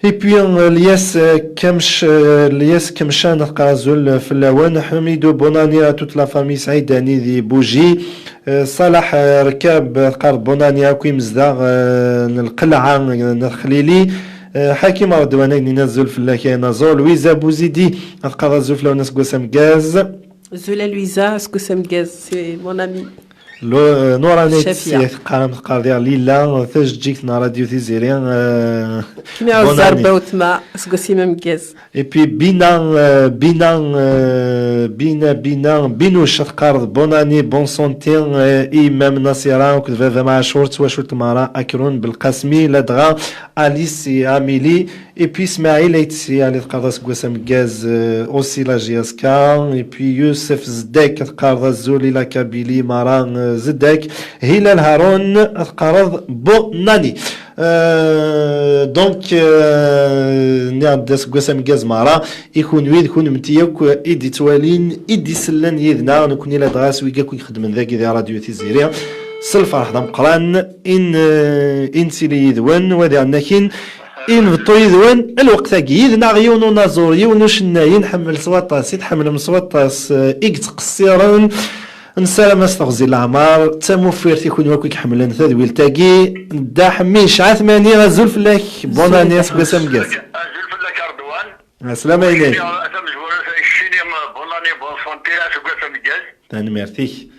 Et puis, euh, Lyes, euh, Kemc, euh, Lyes Kemcan, teqqar azul fell-awen. Hamido, bonne année à toute la famille Saïdani di Bougie. Euh, Salah, euh, Rkab, teqqar bonne année akk imezdaɣ, euh, n Lqelɛa, euh, n At Xlili. Euh, Hakim Redwan, ad d-nini azul fell-ak, ay naẓur. Louisa Bouzidi, teqqar azul fell-awen aseggas ameggaz. Azul a Louisa, aseggas ameggaz, c'est mon ami. Lo-, euh, Nora Nate, Shafia. Teqqar, teqqar diɣ Lila, tajeǧǧigt n Radio Tiziri, euh, bonne année. Zzerba wetma, aseggas-im ameggaz. Et puis Bina, euh, Bina, euh, Bina, Bina, Binouche, teqqar bonne année, bonne santé, euh, i yemma-m Nasira, akked baba-m Ɛacur, twacult Mara, Akron, Belqasmi, ladɣa Alice et Amélie. Et puis Smaïl Aïtsi, ali teqqar aseggas ameggaz, euh, aussi la J S K. Et puis Youssef Zedek, teqqar azul i la Kabylie, Mara, euh, Zedek. Hilal Haroun, teqqar bonne année. Euh, donc, euh, nniɣ-d aseggas ameggaz Mara, i kunwi d kunemti akk i d-ittwalin, i d-isellen yid-neɣ, nekkni ladɣa s wigi akk i ixeddmen dagi di Radio Tiziri. S lferḥ d ameqqran, in, euh, i nettili yid-wen, wa diɣen akin, i nbeṭṭu yid-wen lweqt-agi. Yid-neɣ yiwen unaẓur, yiwen ucennay i nḥemmel s waṭas, i tḥemmlem s waṭas, eh, i yettqessiren. Nessaram-as teɣzi n leɛmer, d tamufirt i kunwi akk i iḥemmlen tadwilt-agi. Dda Ḥemmic Ɛetmani, azul fell-ak, bonne année, aseggas ameggaz. Azul fell-ak a Redwan. Ɛeslama-inek. Tamezwarut, keččini, bonne année, bonne santé, aseggas ameggaz. Tanemmirt-ik.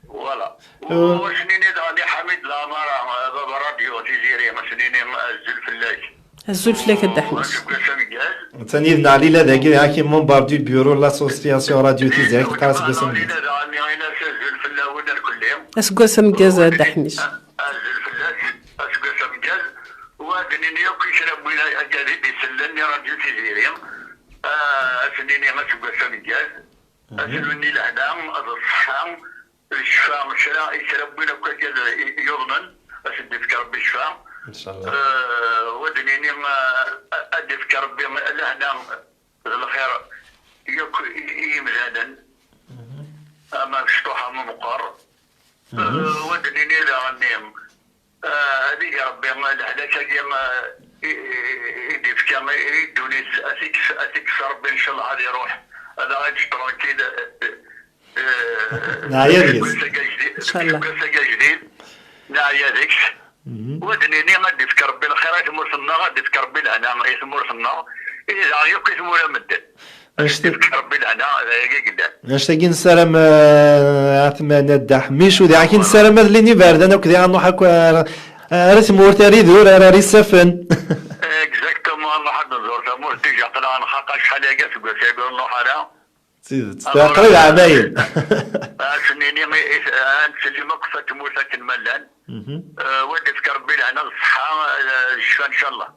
Voilà. Euh. Wa s-nini daɣen i Ḥamid Lamara, baba radio Tiziri, ma s-nini azul fell-ak. Azul fell-ak a Dda Ḥemmic. Aseggas ameggaz. Attan yid-neɣ Lila dagi, Hakim, membre du bureau de l'association Radio Tiziri, teqqar aseggas ameggaz. Lila daɣen, ini-as azul fell-awen irkelli. Aseggas ameggaz a Dda Ḥemmic. Azul fell-ak, aseggas ameggaz. Wa d-nini akk i kra n win akka i d-isellen i Radio Tiziri. Ah, a s-nini aseggas ameggaz. Ad s-nini lehna, d ṣṣeḥḥa, d ccfa, kra, i kra n win akk akka i, i yuḍnen, ad s-d-ifk Rebbi ccfa. Inchallah. Eh, wa d-nini, eh, ad d-ifk Rebbi lehna d lxir yakk i, i yimdanen, ama mecṭuḥ ama meqqer. Eh, wa d-nini daɣen, eh, ad igi Rebbi lehlak-agi, eh, i, i, i d-ifka i, i ddunit, ad t-ikkes, ad t-ikkes Rebbi, inchallah, ad iruḥ, ad aɣ-yeǧǧ tranquille, eh, eh, Neɛya deg-s. Aseggas-agi ajdid, inchallah. Aseggas-agi ajdid, neɛya deg-s. Mhm. Wa d-nini ad d-ifk Rebbi lxir i tmurt-nneɣ, ad d-ifk Rebbi lehna i tmurt-nneɣ, i daɣ yakk i tmura medden. Ad d-ifk Rebbi lehna, d ayagi i yellan. Annect-agi nessaram, eh, Ɛetman, a Dda Ḥemmic, u diɣ akin nessaram ad llin iberdan akk diɣ ad nruḥ akk ar, ar tmurt, ar idur, ar, ar isaffen. Exactement, ad nruḥ ad nẓur tamurt, déjà aql-aɣ nxaq acḥal aya seg wass-agi ur nruḥ ara. D tidet, alors, qrib ɛamayen. Ad s-nini, i, i, ad nsellim akk ɣef tmurt akken ma llan. Mhm. Eh, wa d-ifk Rebbi lehna d ṣṣeḥḥa, eh, d ccfa, ncallah.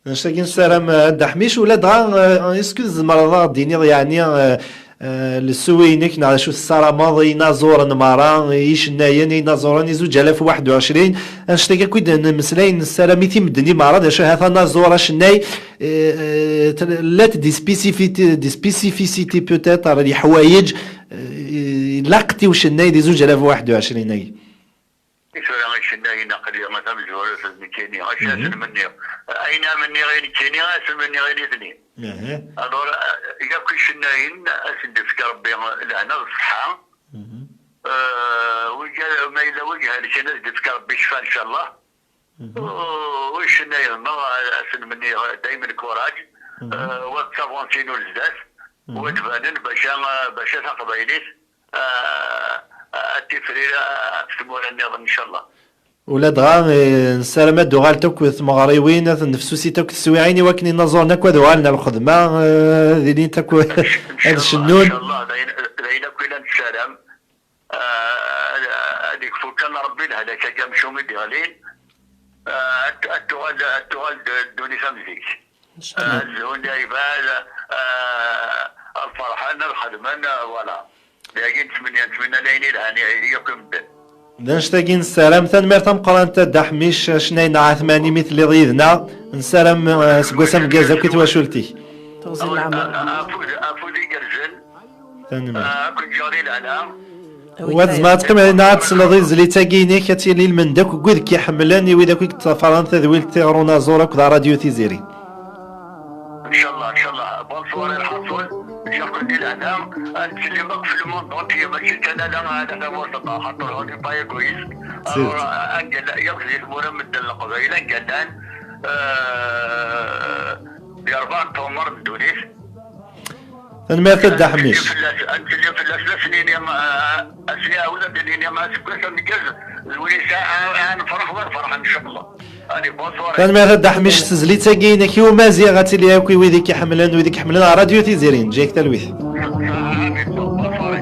Annect-agi nessaram, eh, a Dda Ḥemmic, ula dɣa, eh, est-ce que tzemreḍ ad ɣ-d-tiniḍ, yeɛni, eh, eh, lesuwi-inek, neɣ d acu tessarameḍ i yinaẓuren merra, i yicennayen, i yinaẓuren, i zuǧ alaf u waḥed u ɛecrin? Annect-agi akk i d-nemmeslay, nessaram i timmedden i merra, d acu ahat anaẓur, acennay, eh, eh, t-, llant des spécificités, des spécificités peut-être, leḥwayeǧ, eh, ilaq-t i ucennay di zuǧ alaf u waḥed u ɛecrin-agi. I tura icennayen aql-i ma tamezwarut d nekkini, acu ad sen-menniɣ? Ayen am-nniɣ i nekkini, ad sen-menniɣ i nitni. Aha. Alors, eh, yakk icennayen, ad sen-d-ifk Rebbi lehna d ṣṣeḥḥa. Mhm. Eh, wigi, ma yella wigi helken, ad s-d-ifk Rebbi ccfa, ncallah. U-, u icenna yemma, ad sen-menniɣ daymen kuraǧ, eh, wa d tavanti n uzdat, wa d-banen bac a, bac a taqbaylit, eh, ad tifrir, eh, ɣef tmura nniḍen, ncallah. Ula dɣa, eh, nessaram ad d-uɣalent akk tmeɣriwin, ad nefsusit akk teswiɛin i wakken inaẓuren akk ad uɣalen ar lxedma, eh, ad ilint akk, ad cennun. Ncallah, d ayen, d ayen akk i la nessaram. Ah, ad, ad ikfu kan Rebbi lehlak-agi amcum i d-iɣlin. Ah, ad, ad tuɣal, ad tuɣal d, ddunit am zik. Ad zhun lɛibad, ah, ad ferḥen, ad xedmen, ah, voilà. Dagi nettmenni, nettmenni ala ayen ilhan i, i yakk i medden. D annect-agi nessaram. Tanemmirt tameqqrant a Dda Ḥmic, acennay-nneɣ Ɛetmani, mi telliḍ yid-neɣ. Nessaram, eh, aseggas ameggaz akk i twacult-ik. Tuɣzi n leɛmer. Afud, afud igerrzen. Tanemmirt. Ah, ad ken-ǧǧeɣ di lehna. Wa tzemreḍ ad teqqimeḍ dinna ad tesleḍ i tezlit-agi-inek, ad tili lmend akk n wid k-iḥemmlen, i wid akk i yeṭṭafaren tadwilt tiɣer unaẓur akked ṛadyu Tiziri. Ncallah, ncallah. Bonsoir, lḥaṣun. Ǧǧiɣ-ken di lehna. Ad tsellim akk f le monde entier, mačči kan ala, ala tamurt n, xaṭer on n'est pas égoïste. Alors, angal, yakk di tmura n medden leqbayel, angal llan, euh, di rebɛa n tɣemmar n ddunit. Tanemmirt a Dda Ḥmic. Ad nsellim fell-as, ad nsellim fell-as, ad as-nini, ah, ad as-iɛawed ad d-nini aseggas ameggaz, d win yesɛa, ah, ah, nefreḥ wa nefreḥ, ncallah. Allez, bonsoir. Tanemmirt a Dda Ḥmic s tezlit-agi-inek i umaziɣ, ad tili akk i wid i k-iḥemmlen, wid i k-iḥemmlen ɣer Radio Tiziri. Neǧǧa-yak talwit. Amin. Bonsoir.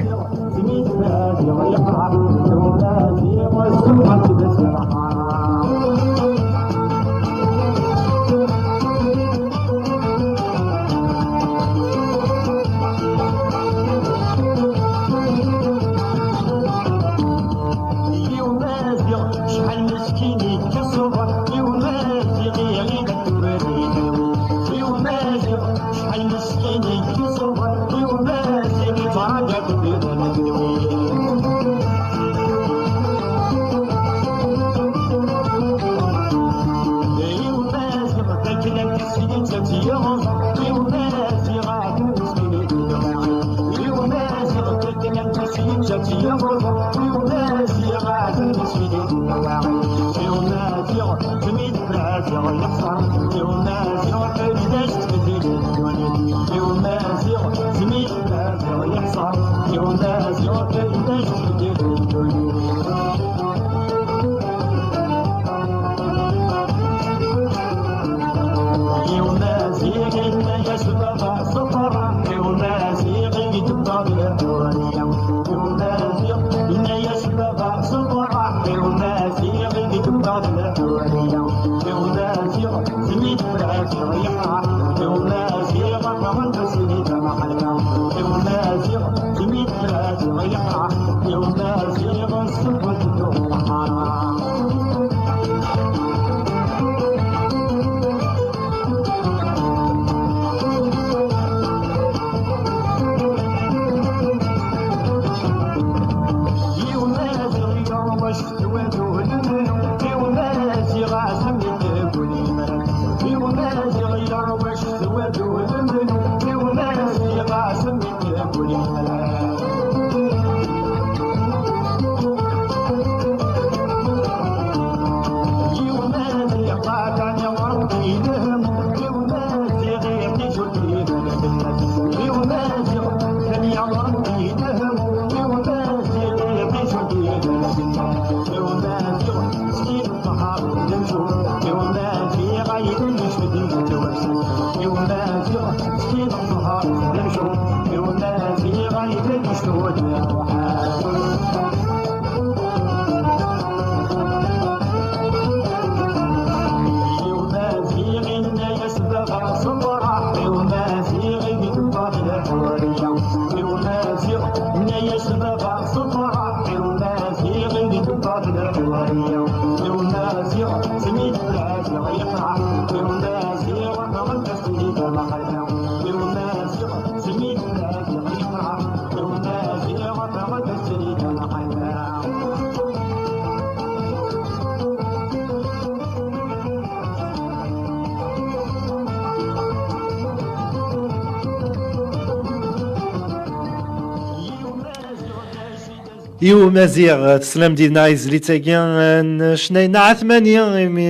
Yiw Maziɣ, teslam-d yid-neɣ i tezlit-agi n ccna-nni Ɛatmani, imi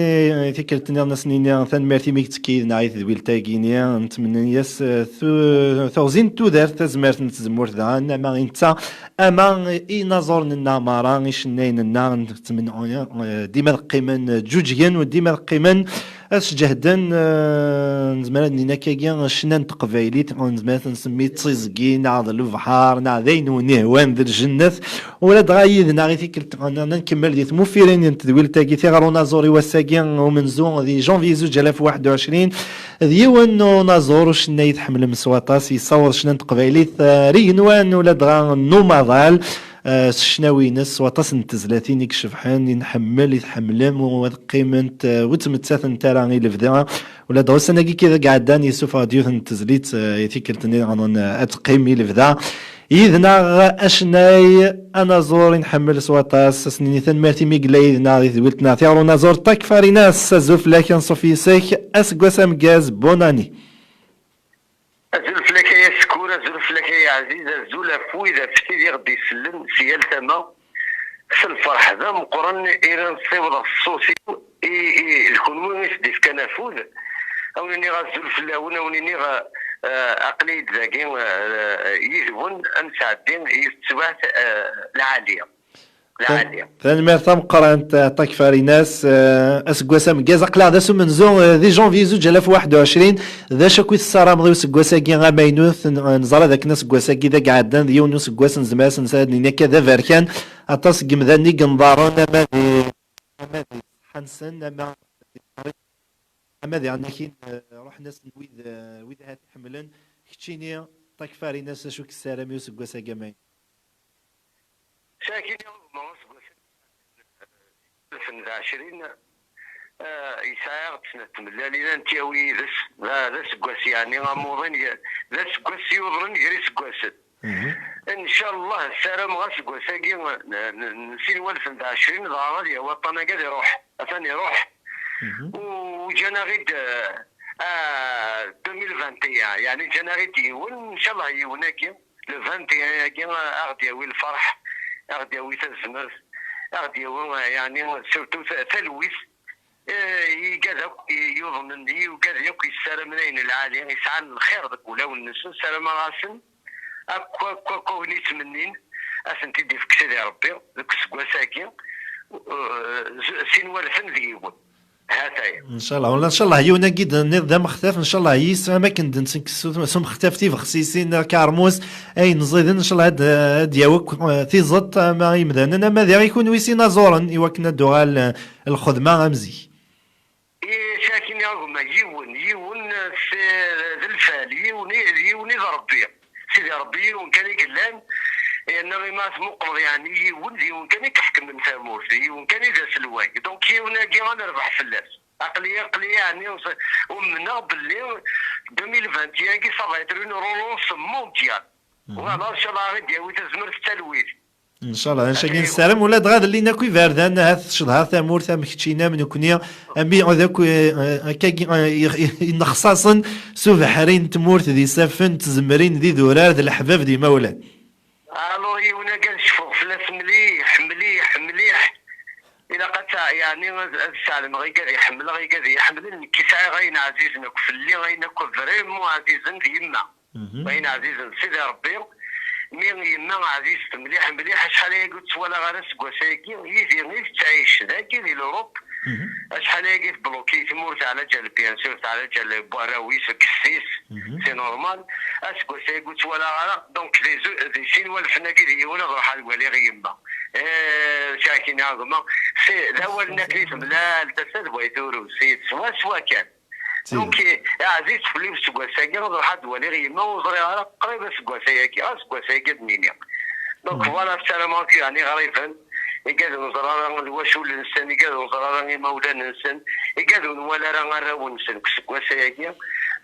tikkelt-nniḍen ad s-nini tanemmirt imi yettekki yid-neɣ i tedwilt-agi-ni, nettmenni-yas eh, tu- teɣzi n tudert, tazmert n tzemmurt daɣen, ama i netta, ama i inaẓuren-nneɣ merra, icennayen-nneɣ, nettmenni eh, dima ad qqimen ǧǧuǧgen, u dima ad qqimen ad sǧehden, eh, nezmer ad nini akkagi, ccna n teqbaylit, nezmer ad t-nsemmi d tiẓgi, neɣ d lebḥer, neɣ d ayen wen-ihwan d ljennet. Ula dɣa yid-neɣ i tikkelt, ad nkemmel di tmufirin n tedwilt-agi, tiɣer unaẓur i wass-agi umenzu di janvier zuǧ alaf waḥed u ɛecrin, d yiwen n unaẓur ucennay i tḥemmlem s waṭas, yessaweḍ ccna n teqbaylit, eh, ar igenwan ula dɣa n umaḍal. Eh, s ccnawi-ines, s waṭas n tezlatin i icebḥen, i nḥemmel, i tḥemmlem, u ad qqiment, eh, ur ttmettatent ara i lebda. Ula d ussan-agi kan i iɛeddan, yessufeɣ-d yiwet n tezlit, eh, i tikkelt-nniḍen, eh, ad teqqim i lebda. Yid-neɣ acennay anaẓur i nḥemmel s waṭas, ad s-nini tanemmirt imi yella yid-neɣ di tedwilt-nneɣ tiɣer unaẓur, Takfarinas, azul fell-ak, anṣuf yes-k, aseggas ameggaz, bonne année. Azul fell-ak ay askur, azul fell-ak ay aɛziz, azul ɣef wid, ɣef tid i ɣ-d-isellen si yal tama. S lferḥ d ameqqran i nessiweḍ ɣef ṣṣut-iw i, i, d kunwi i s-d-ifkan afud. A wen-iniɣ azul fell-awen, a wen-iniɣ, eh, aql-iyi-d dagi, eh, yid-wen, ad nesɛeddi yiwet teswiɛt, eh, lɛali. Lɛali. Tanemmirt tameqqrant, eh, Takfarinas, eh, aseggas ameggaz, aql-aɣ d ass umenzu, eh, di janvier zuǧ alaf waḥed u ɛecrin. D acu akk i tessarameḍ i useggas-agi amaynut? N-, neẓra d akken aseggas-agi d ageɛeddan, d yiwen n useggas nezmer ad s-nini akka d aberkan. Aṭas n yimdanen i yenḍaren, ama di, ama di ṣṣeḥḥa-nsen, ama di, ama di ɛnakin, eh, ruḥen-asen wid, eh, wid ahat ḥemmlen. Keččini, Takfarinas, acu i k-tessaram i useggas-agi amaynut? Sakini, ma aseggas alef u ɛecrin, eh, yesɛa-ɣ-d snat tmellalin ad nett-yawi yid-s. D, d aseggas, yeɛni, amuḍin, d aseggas yuḍnen gar iseggasen. Ncallah, ssarameɣ aseggas-agi n, n, n sin walef d ɛecrin, dɣa ad yawi aṭṭan-agi ad iruḥ. Atan iruḥ. U ǧǧan-aɣ-id, eh, ah, deux mille vingt et un, yeɛni ǧǧan-aɣ-id yiwen, ncallah yiwen-agi. Le vingt et un-agi, a ɣ-d-yawi lferḥ, a ɣ-d-yawi tazmert, a ɣ-d-yawi, eh, yeɛni, surtout ta-, talwit, eh, i yigad akk yuḍnen, i yigad akk yessaramen ayen lɛali, yesɛan lxir deg wulawen-nsen, ssarameɣ-asen akk, akk, akk ayen i ttmennin, ad ten-id-ifk Sidi Rebbi deg useggas-agi, eh, z-, sin walef d yiwen. Hatay. Ncallah, wala ncallah yiwen-agi d-, nniḍ d amextaf, ncallah yis, am akken d-ntenkes s, s umextaf tibexsisin, karmus, ayen ẓiden, ncallah ad, ad d-yawi akk, eh, tiẓeṭ, ama imdanen, ama diɣ i kunwi s inaẓuren, i wakken ad d-tuɣal, eh, lxedma am zik. I, sakini a gma, yiwen, yiwen, eh, s, d lfal, yiwen i, d yiwen i d Rebbi. Sidi Rebbi yiwen kan i yellan, yerna imi ara tmuqleḍ, yeɛni yiwen d yiwen kan i iḥekmen tamurt, d yiwen kan i d aselway. Donc yiwen-agi ad nerbeḥ fell-as. Aql-i, aql-i, yeɛni, s-, umneɣ belli deux mille vingt et un-agi, ça va être une relance mondiale. Voilà, ncallah, ad d-yawi tazmert d talwit. Ncallah, ncallah, nessaram ula dɣa ad llin akk iberdan, ahat tcedha tamurt am keččini, am nekni, am i-, d akk, eh, eh, akkagi, eh, i-, i-, inexṣaṣen s ubeḥri n tmurt d isaffen d tzemrin d idurar d leḥbab d imawlan. Alors, yiwen-agi ad cfuɣ fell-as mliḥ, mliḥ, mliḥ. Ilaq ad ta-, yeɛni ad, ad sseɛlmeɣ igad i ḥemmleɣ, igad i yi-ḥemmlen, nekk i sɛiɣ ayen ɛzizen akk fell-i, ayen akk vraiment ɛzizen d yemma. Ayen ɛzizen d Sidi Rebbi. Mi yemma ɛzizet mliḥ, mliḥ, acḥal ayagi ur tt-walaɣ ara seg wass-agi, yid-i i tettɛic dagi di l'Europe. Acḥal ayagi tbloki tmurt, teɛlaǧal, bien sûr, teɛlaǧal n warraw-is, deg yessi-s, c'est normal. Aseggas-agi ur tt-walaɣ ara, donc di zu-, di sin walfen-agi d yiwen ad ruḥeɣ ad waliɣ yemma. Eh, sakini a gma, c'est d awal-nni akken i temlal tasa d way turus, swaswa kan. Donc, eh, ɛziz fell-i useggas-agi, ad ruḥeɣ ad waliɣ yemma, ur ẓriɣ ara qrib aseggas-agi, aseggas-agi ad nini. Donc, voilà, ssarameɣ akk yeɛni ɣriben, igad ur neẓri ara lwacul-nsen, igad ur neẓri ara imawlan-nsen, igad ur nwala ara arraw-nsen deg useggas-agi.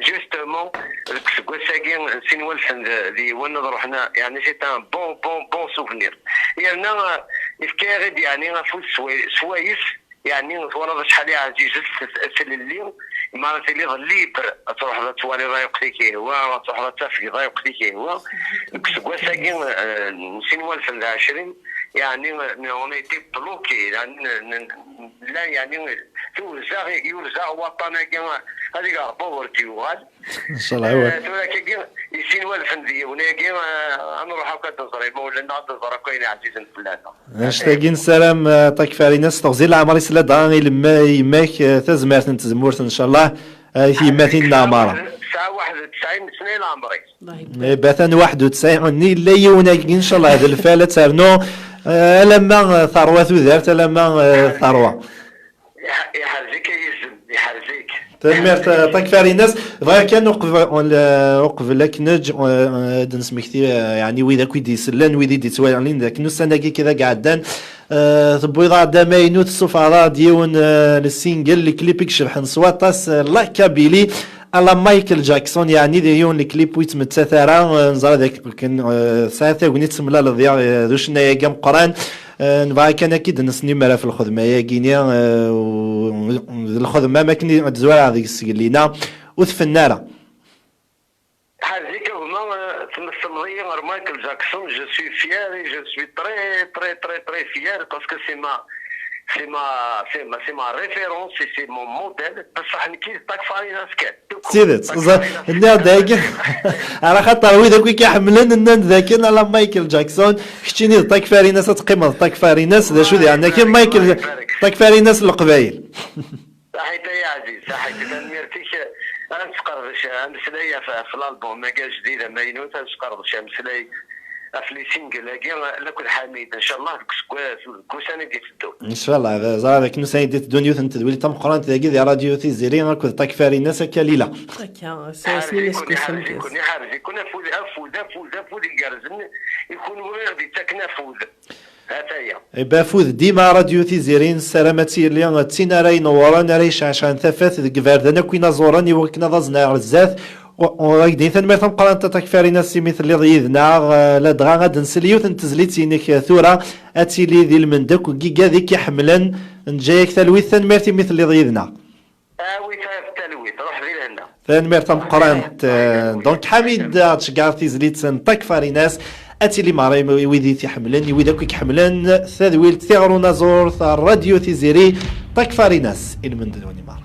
Justement, deg useggas-agi, sin walfen d, d yiwen, ad ruḥen, yeɛni, c'est un bon, bon, bon souvenir. Yerna, eh, ifka-yaɣ-id, yeɛni, afus sway-, swayes, yeɛni, twalaḍ acḥal i ɛzizet t-, tlelli, mi ara tiliḍ libre, ad truḥeḍ ad twaliḍ ayen akk i k-ihwa, ad truḥeḍ ad tafgeḍ ayen akk i k-ihwa. Deg useggas-agi, eh, n sin walfen d ɛecrin, يعني، on était bloqué، يعني، ن-، ن-، لا، يعني، توزع، يوزع وطن، هكا، هذيك ربي ورد يوغال. إن شاء الله، هو. آه، ثورة كي يسين والف ندية، وناكي، آه، نروح هكا تزري، ما ولا نعرف تزري كاين عزيز فلانا. Anect-agi nessaram, eh, Ṭak Farinas, teɣzi n leɛmer-is ladɣa i lemma-, yemma-k, eh, tazmert n tzemmurt, ncallah, eh, i tyemmatin n leɛmer. Tesɛa waḥed u tesɛin sna i leɛmer-is. Iba atan waḥed u tesɛin, yella yiwen-agi, ncallah, d lfal ad ternu, eh, alamma, eh, terwa tudert, alamma, eh, terwa. Iḥ-, iḥrez-ik ay izem, iḥrez-ik. Tanemmirt, eh, Ṭak Farinas. Bɣiɣ kan uqb-, ul-, uqbel ad k-neǧǧ, eh, ad d-nesmekti, eh, yeɛni wid akk i d-isellen, wid i d-ittwalin, d akken ussan-agi kan i iɛeddan, eh, tewwiḍ-aɣ-d amaynut, tessufɣeḍ-aɣ-d yiwen, eh, n single, lklip i icebḥen s waṭas, eh, La Kabylie, à la Michael Jackson, yeɛni d yiwen lklip ur yettmettat ara, eh, neẓra d akken, eh, tesɛiḍ tagnit temlaleḍ, eh, d ucennay-agi ameqqran. Eh, nebɣa kan ad k-id-nesnemmer ɣef lxedma-agi-ni, eh, u-, d lxedma am akken i d-zwareɣ deg-s sgellina, ur tfenna ara. Ḥerz-ik a gma, eh, tmesleḍ-iyi ɣer Michael Jackson, je suis fier et je suis très, très, très, très fier parce que c'est ma, c'est ma, c'est ma, c'est ma référence et c'est mon modèle. Bessaḥ nekki d Ṭak Farinas kan. D tidet, ẓ-, nniɣ-d dagi, ala xaṭer wid akk i k-iḥemmlen nnan-d dakken ala Michael Jackson, keččini d Ṭak Farinas, ad teqqimeḍ d Ṭak Farinas, d acu d yeɛni, Michael, Ṭak Farinas n Leqbayel. Saḥit ay aɛziz, saḥit, tanemmirt-ik. Ad nesqerdec ameslay ɣef, ɣef l'album-agi ajdid amaynut, ad nesqerdec ameslay ɣef les singles-agi, lakked Ḥamid, ncallah deg useggas, deg ussan i d-iteddun. Ncallah, ẓriɣ dakken ussan i d-iteddun yiwet n tedwilt tameqqrant dagi di Radio Tiziri akked Ṭak Farinas akka Lila. Akka, s-, s-, Ḥerz-iken, ḥerz-iken, ḥerz-iken, afud, afud, afud, afud igerrzen i kunwi i ɣ-d-ittaken afud. Ataya. Iba afud dima Radio Tiziri, nessaram ad tili d tin ara inewwren, ara yecɛecɛen tafat deg iberdan akk inaẓuren i wakken ad aẓen ar zdat. U-, u-, ak-d-in tanemmirt tameqqrant a Ṭak Farinas imi telliḍ yid-neɣ, eh, ladɣa ad nsel yiwet n tezlit-inek, eh, tura ad tili di lmend akk n yigad i k-iḥemmlen. Neǧǧa-yak talwit, tanemmirt imi telliḍ yid-neɣ. Awi ta-, talwit, ruḥ di lehna. Tanemmirt tameqqrant. Eh, donc Ḥamid, ad tceggɛeḍ tizlit n Ṭak Farinas, ad tili meṛṛa i wid i t-iḥemmlen, i wid akk i iḥemmlen tadwilt tiɣer unaẓur, ta Radio Tiziri, Ṭak Farinas, i lmend d unimar.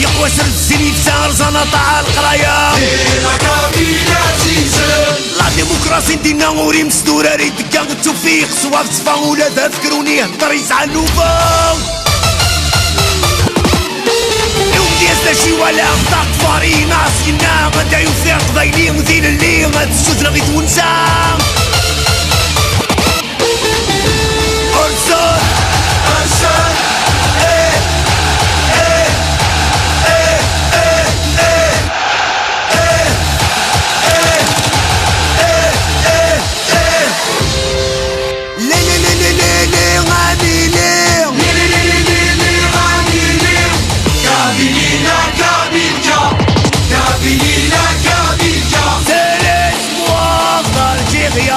Yeqwa sred zzin yefsa rẓan aṭaɛ leqraya. La démocratie n dinna ur imesdurar i tekka d tufiq swab ṣfa ula d afekruni hder yesɛa nnuba. Iwet-as d acu iwala ṭakfari nas yenna anda yufi aqbayli d ilelli ad ssutreɣ i twenza. Ur tzur. C'est l'espoir d'Algérie.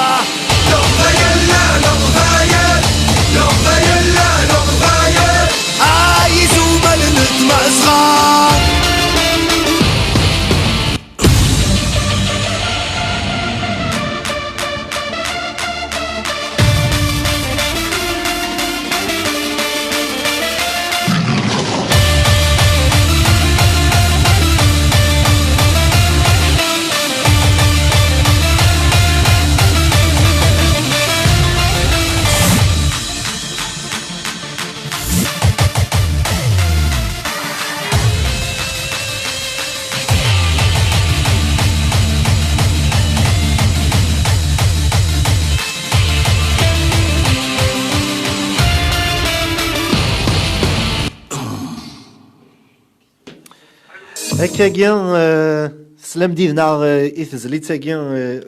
Akkagi, eh, teslam-d yid-neɣ, eh, i tezlit-agi, eh,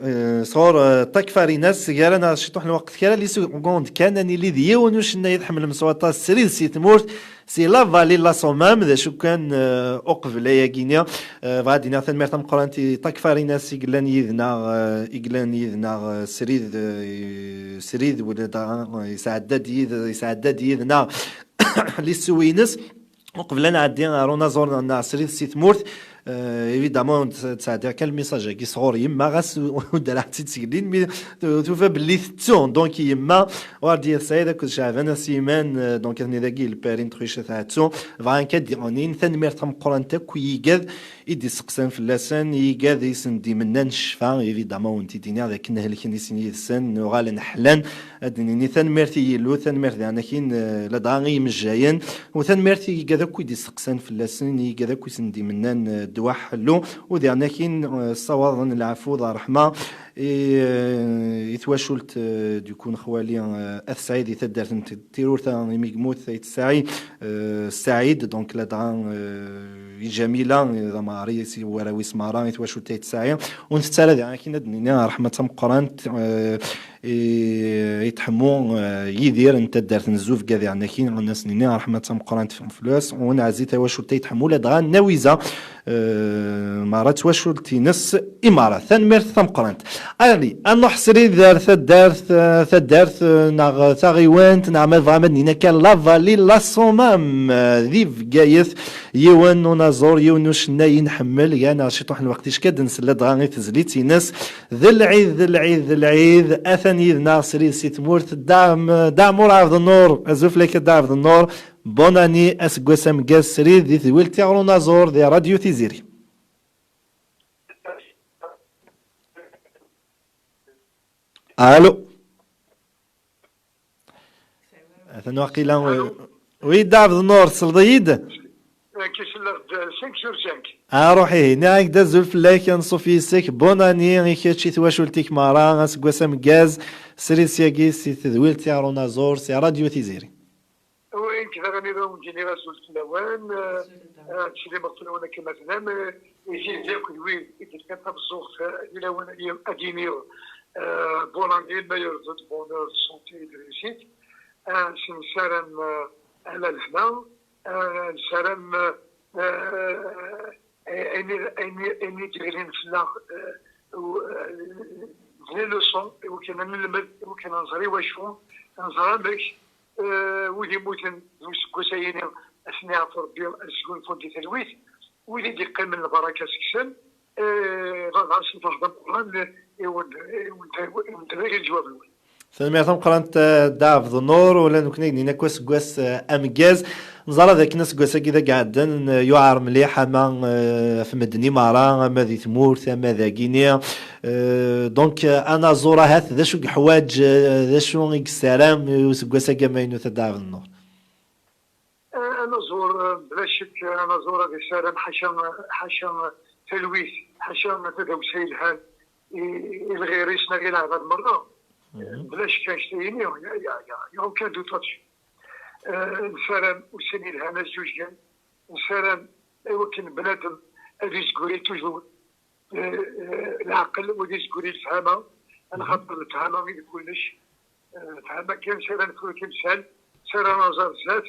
eh, sɣur, eh, Ṭak Farinas, gar-aneɣ ciṭuḥ n lweqt, kra n lisugunḍ kan, ad nili d yiwen ucennay i tḥemmlem s waṭas, srid si tmurt, si la vallée n la Sommam, d acu kan, eh, uqbel ayagi-nni, eh, bɣiɣ ad d-iniɣ tanemmirt tameqqrant i Ṭak Farinas i yellan yid-neɣ, eh, i yellan yid-neɣ, eh, srid, eh, srid, wala daɣen, eh, yesɛedda-d yid-, yesɛedda-d yid-neɣ lisuw-ines. Uqbel ad nɛeddi ar unaẓur n Ɛesrid si tmurt, euh, évidemment, ur d-, ttɛeddiɣ kan lmisaj-agi sɣur yemma, ɣas ur d-rriɣ-tt-id seg lin, mi tu-, tufa belli tettu. Donc, yemma, Wardiya Saɛid akked Caɛban Asiman, euh, donc, atni dagi, le père n Truchet Ɛettu, bɣan kan ad d-inin tanemmirt tameqqrant akk i yigad i d-iseqsan fell-asen, i yigad i sen-d-imennan ccfa, évidemment, ur tent-id-iniɣ d akken helken i sin yid-sen, uɣalen ḥlan, ad d-nini tanemmirt i Yillu, tanemmirt daɣen akin, eh, ladɣa i yimejjayen, u tanemmirt i yigad akk i d-isteqsan fell-asen, i yigad akk i sen-d-imennan, eh, ddwa ḥellu, u daɣen akin, eh, ssawaḍen lɛafu d ṛṛeḥma i, eh, i twacult, eh, du coup n xwali, eh, At Sɛid i taddart n T-, Tirurta, imi yemmut Ayt Sɛid, eh, Sɛid, donc ladɣa, eh, i Ǧamila, eh, d amɣar-is, i warraw-is merra, i twacult Ayt Sɛid. Ur ntett ara daɣen akin ad d-nini ṛṛeḥma d tameqqrant, eh, i, i tḥemmu, eh, Yidir n taddart n Zubga diɣen akin, ad as-nini ṛṛeḥma d tameqqrant fell-as, u nɛezzi tawacult ay tḥemmu ladɣa Nawiza, eh, merra d twacult-ines i merra. Tanemmirt tameqqrant. Allez, ad nruḥ srid ar taddart, eh, taddart, eh, neɣ taɣiwant, neɣ ma tebɣam ad nini akka la vallée la Sommam, eh, di Bgayet, yiwen n unaẓur, yiwen n ucennay i nḥemmel, gan-aɣ ciṭuḥ n lweqt icka ad nsel ladɣa i tezlit-ines. D lɛid, d lɛid, d lɛid, atan yid-neɣ srid si tmurt, Dda M-, Dda Ɛmur Ɛebdennur, azul fell-ak a Dda Ɛebdennur, bonne année, aseggas ameggaz srid di tedwilt tiɣer unaẓur di Radio Tiziri. Allô. Atan waqila, euh, oui, Dda Ɛebdennur, tesleḍ-iyi-d? Nekk selleɣ-d cinq sur cinq. Ah, ruḥ ihi, nniɣ-ak-d azul fell-ak, anṣuf yis-k, bonne année i kečč, i twacult-ik merra, aseggas ameggaz, srid syagi si tedwilt tiɣer unaẓur, si Radio Tiziri. Oui, nekk daɣen ad awen-d-iniɣ azul fell-awen, eh, eh, ttsellimeɣ fell-awen akken ma tellam, eh, i tid akk d wid i d-yefkan tameẓẓuɣt, eh, ad iniɣ, eh, bonne année, meilleurs vœux de bonheur, de santé et de réussite. Eh, s-, nessaram, eh, ala lehna, eh, nessaram, eh, eh, ayen i, ayen i, ayen i d-yeɣlin fell-aɣ, eh, u-, eh, d les leçons, i wakken ad nelmed, i wakken ad nẓer i wacu, ad nẓer amek, eh, wid yemmuten d useggas-ayini, ad ten-iɛfu Rebbi, ad sgunfun di talwit, wid i d-yeqqimen lbaraka seg-sen, eh, ɣas lferḥ d ameqqran, i wen-, i wen-, i wen-, i wen-, i wen-, Tanemmirt tameqqrant, eh, Dda Ɛebdennur, ula d nekkni ad k-d-nini akk aseggas, eh, ameggaz. Neẓra dakken aseggas-agi d ageɛddan, eh, yuɛer mliḥ, ama, eh, ɣef medden i meṛṛa, ama di tmurt, ama dagini. Eh, donc, eh, anaẓur ahat, d acu i yeḥwaǧ, eh, d acu i yessaram, eh, useggas-agi amaynut, a Dda Ɛebdennur? Eh, anaẓur, eh, bla ccek, eh, anaẓur ad yessaram ḥaca, ḥaca talwit, ḥaca tadawsa yelhan i, i lɣir-is neɣ i leɛbad merra. Bla ccek, annect-a-yini, ya, ya, ya, ya, aucun doute là-dessus. Eh, nessaram ussan yelhan ad zzuǧgen, nessaram i wakken bnadem ad yezguri toujours, eh, eh, leɛqel, u ad yezguri lefhama, alaxaṭer lefhama i d kullec. Eh, lefhama kan s ara nefru timsal, s ara naẓer zdat,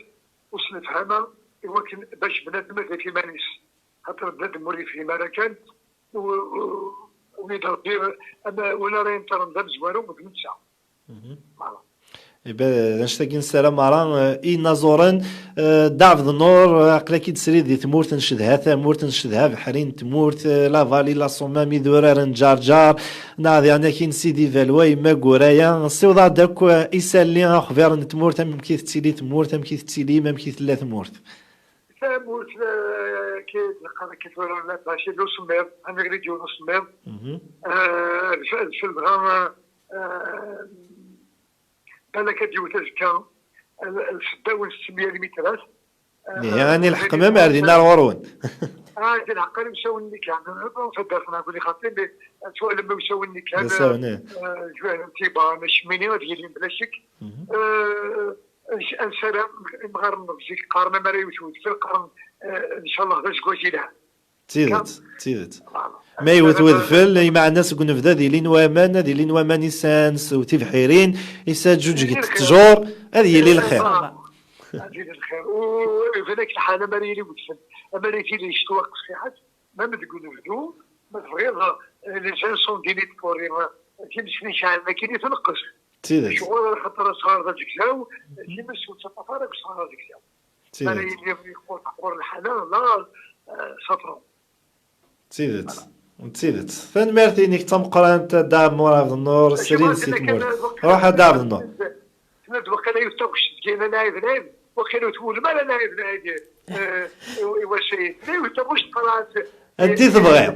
u s lefhama i wakken bac bnadem ad yaf iman-is. Xaṭer bnadem ur yefhim ara kan, u, u, u yid Rebbi, ama win ara yenṭerren d amezwaru d netta. Voilà. Iban, d annect-agi nessaram ara, eh, inaẓuren, eh, Dda Ɛebdennur, eh, aql-ak-id srid di tmurt ncedha, tamurt ncedha, abeḥri n tmurt, eh, la vallée, la Sommam, idurar n Ǧerǧer, neɣ diɣen akin Sidi Balwa, Yemma Guraya. Ssiweḍ-aɣ-d akk, eh, isalli, axbiṛ n tmurt, amek i tettili tmurt, amek i tettilim, amek i tella tmurt? Tamurt, eh, ki d-neqqar akka tura, la, mačči d usemmiḍ, ad neɣli d yiwen usemmiḍ. Eh, d f-, d lfeldɣa, eh, balak ad yewwet azekka, eh, seddaw n settemya lmitrat. Eh, ihi, ad nilḥeq mam ar dinna ar ɣur-wen. Ah, ad nilḥeq ar usawen-nni kan. Taddart n Ɛebbuḍ Ixaṭi, mais ad twalem usawen-nni kan, d asawen, eh, eh, ǧwehd n Tiba, acmini ad yilin bla ccek. Eh, Nessaram, imɣaren n zik qqaren, amar yewwet wedfel, qqaren, eh, ncallah d aseggas yelhan. D tidet, d tidet. Voilà. Ma yewwet wedfel, imeɛna seg unebdu ad ilin waman, ad ilin waman isan s tibḥirin, isa ǧuǧget ttjur, ad yili lxir. Ad yili lxir. U iban-ak lḥal, amar yili wedfel, amar yili ccetwa qessiḥet, même deg unebdu, ma tebɣiḍ, eh, les incendies n Lpuri, eh, times n iceɛlen akkin i tneqqes. D tidet. Ccɣel, axaṭer asɣar d azegzaw, times ur ttaṭṭaf ara deg usɣar azegzaw. D tidet. Ara yili yeqqur, teqqur lḥala, la, eh, safran. D tidet. D tidet. Tanemmirt-inek d tameqqrant, a Dda Ɛebdennur, srid si tmurt. Ruḥ, a Dda Ɛebdennur. Tenna-d waqila yiwet taɣect tgin, a lɛib, lɛib, waqila ur twulem ara, a lɛib, lɛib, eh, i, i wacu-yi. Yiwet taɣect qrant. Anti tebɣiḍ?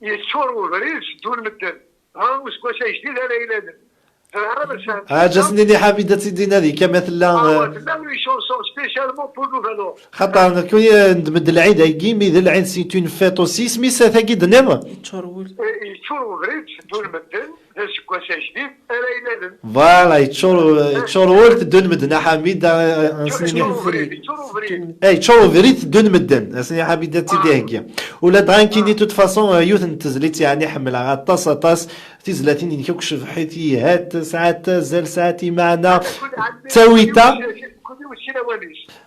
Yeččur webrid, seddun medden. Ha, useggas ajdid ara ilalen. Ẓriɣ ara ma sɛan. Ǧas-nni Ḥamid ad tt-id-inadi, kama tella, ah, eh, tella une chanson spécialement pour nous, alors. Xaṭer nekkni, eh, nmed lɛid-agi, mi d lɛid, c'est une fête aussi. Isem-is tagi d-tenniḍ? Yeččur wul. Eh, yeččur webrid, seddun medden. D aseggas ajdid ara ilalen. Voilà, yeččur, yeččur wul, teddun medden, a Ḥamid, a, a, yeččur, yeččur ubrid, yeččur ubrid. Eh, yeččur ubrid, teddun medden. Ass-nni Ḥamid ad tt-id-iheggi. Ula dɣa nekkini, de toute façon, eh, yiwet n tezlit, yeɛni ḥemmleɣ aṭas, aṭas. Tizlatin-inek akk cebḥit, yihat, sɛat azal, sɛat imeɛna. Ttawit-aɣ.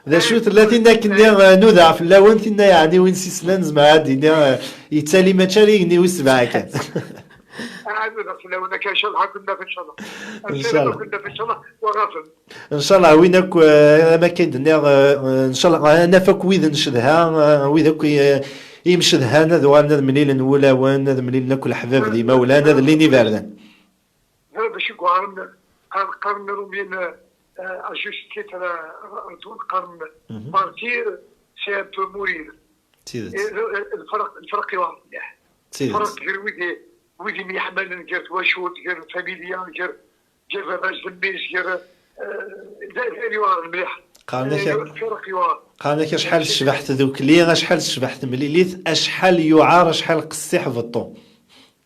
D acu tella tinna akken-nni, eh, nudaɣ fell-awen, tinna yeɛni win s-islan, zemreɣ ad d-iniɣ, eh, yettali mačči ar igenni wis sebɛa kan. Ɛad ad fell-awen akka, ncallah, ad ken-naf, ncallah. Ncallah. Ad ken-naf, ncallah, wa ɣafen. Ncallah, win akk, eh, am akka i d-nniɣ, eh, ncallah, eh, ad naf akk wid ncedha, eh, wid akk i, eh, imcedhan, ad uɣalen ad mlilen wulawen, ad mlilen akk leḥbab d imawlan, ad llin iberdan. D bac i yuɣalen, qqaren, qqaren Iṛumyen, eh, à juste titre, eh, ṛdun, qqaren martyr, c'est un peu mourir. D tidet. Eh, eh, lferq, lferq yuɛer mliḥ. D tidet. Lferq gar wid, wid i myeḥmalen, gar twacult, gar lfamilya, gar, gar baba-s d mmi-s, gar, eh, d, d ayen yuɛren mliḥ. Qqaren-ak, eh, lferq yuɛer. Qqaren-ak acḥal tecbeḥ tdukli, acḥal tecbeḥ temlilit, acḥal yuɛer, acḥal qessiḥ beṭṭu.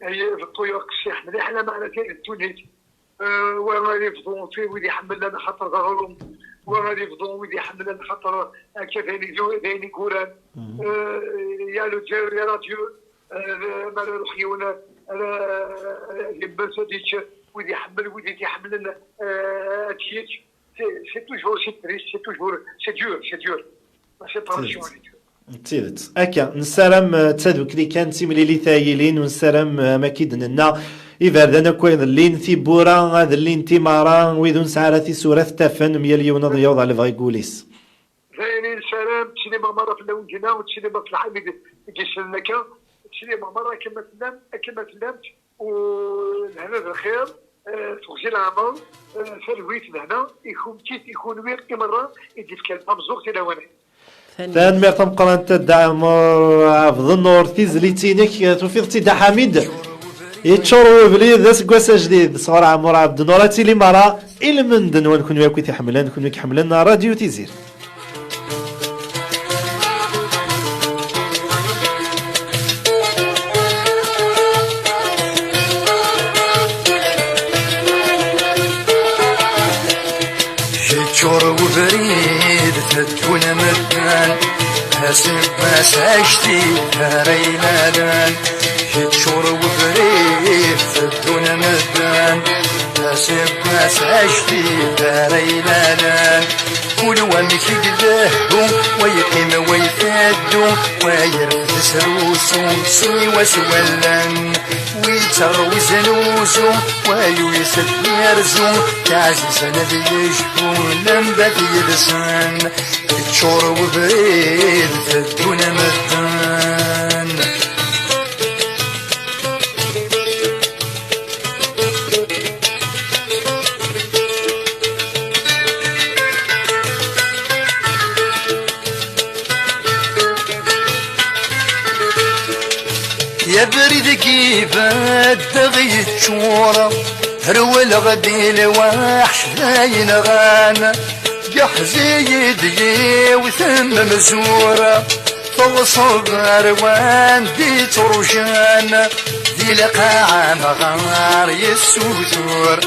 Ay, beṭṭu yuɛer qessiḥ mliḥ, lameɛna kan d ddunit. Eh, wa ad yebḍu fi wid iḥemmlen xaṭer d aɣrum, wa ad yebḍu wid iḥemmlen xaṭer akka d ayen i d, d ayen i yuran. Eh, ya Lezzayer, ya Radio, eh, mi ara iruḥ yiwen, ara, ara yemmet ad yečč, wid iḥemmel, wid i t-iḥemmlen, eh, ad t-yečč. C'est, c'est toujours, c'est triste, c'est toujours, c'est dur, c'est dur. La séparation, elle est dure. D tidet. Akka, nessaram, eh, d tadukli kan, d timlilit ay ilin, u nessaram, eh, am akka i d-nenna, iberdan akk ay ḍellin, tiwwura ad llint, timeɣra, wid ur nesɛi ara tisura ad t-afen, myal yiwen ad yaweḍ ɣer lebɣi n wul-is. D ayen i nessaram, ttsellimeɣ merra fell-awen dinna, u ttsellimeɣ f Lḥamid i d-isellen akka, ttsellimeɣ merra akken ma tellam, akken ma tellamt, u lehna d lxir, Eh, teɣzi leɛmer, eh, talwit lehna, i kunkit, i kunwi, i merra, i d-ifkan tameẓẓuɣt i lawan-agi. Tanemmirt tameqqrant a Dda Ɛmer Ɛebdennur, tizlit-inek, eh, tufiḍ-tt-id a Ḥamid. Yeččur webrid d aseggas ajdid, sɣur Ɛmer Ɛebdennur, ad tili merra i lmend-nwen, kunwi akk i t-iḥemmlen, kunwi i iḥemmlen Radio Tiziri. Yeččur ubrid, teddun medden, aseggas ajdid ara ilalen. Yeččur ubrid, teddun medden, aseggas ajdid ara ilalen. Kul wamek i ilehhu, wa yeqqim, wa iteddu, wa yerfed s rusu, siwa s wallen. Wi yettaɣ, wi znuzu, wa yuyes ad yerzu, d ɛzizen ad yecfu, lembat yid-sen. Yeččur webrid, teddun medden. Abrid i ibeddeɣ yeččur, rewleɣ-d i lwaḥc d ayen ɣan, yeḥz-iyi-d yiwet n lemzur. Teɣṣeb ar wanda i ttrujan, di lqaɛa amɣar yessutur,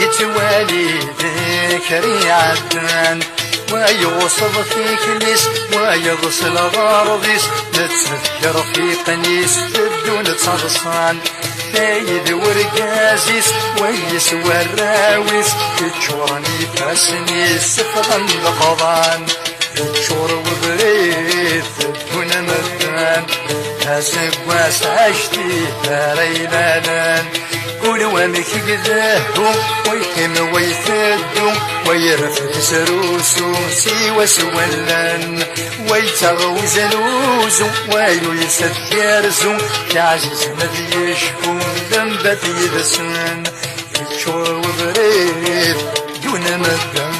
yettwali d kra iɛeddan. Wa yeɣṣeb tikli-s, wa yeḍs lɣerḍ-is, nettat gar iqqen-is, teddun ttaḍsan. Tay d urgaz-is, wayes warraw-is, yeččuren ifassen-is, ffɣen d leqḍan. Yeččur webrid, teddun medden, aseggas ajdid ara ilalen. Kul wamek i ilehhu, wa yeqqim, wa iteddu, wa yerfed s rusu, siwa s wallen. Wa yettaɣ, wa znuzu, wa yuyes ad yerzu, d ɛzizen ad yecfu, lembat yid-sen. Yeččur webrid, ddun medden.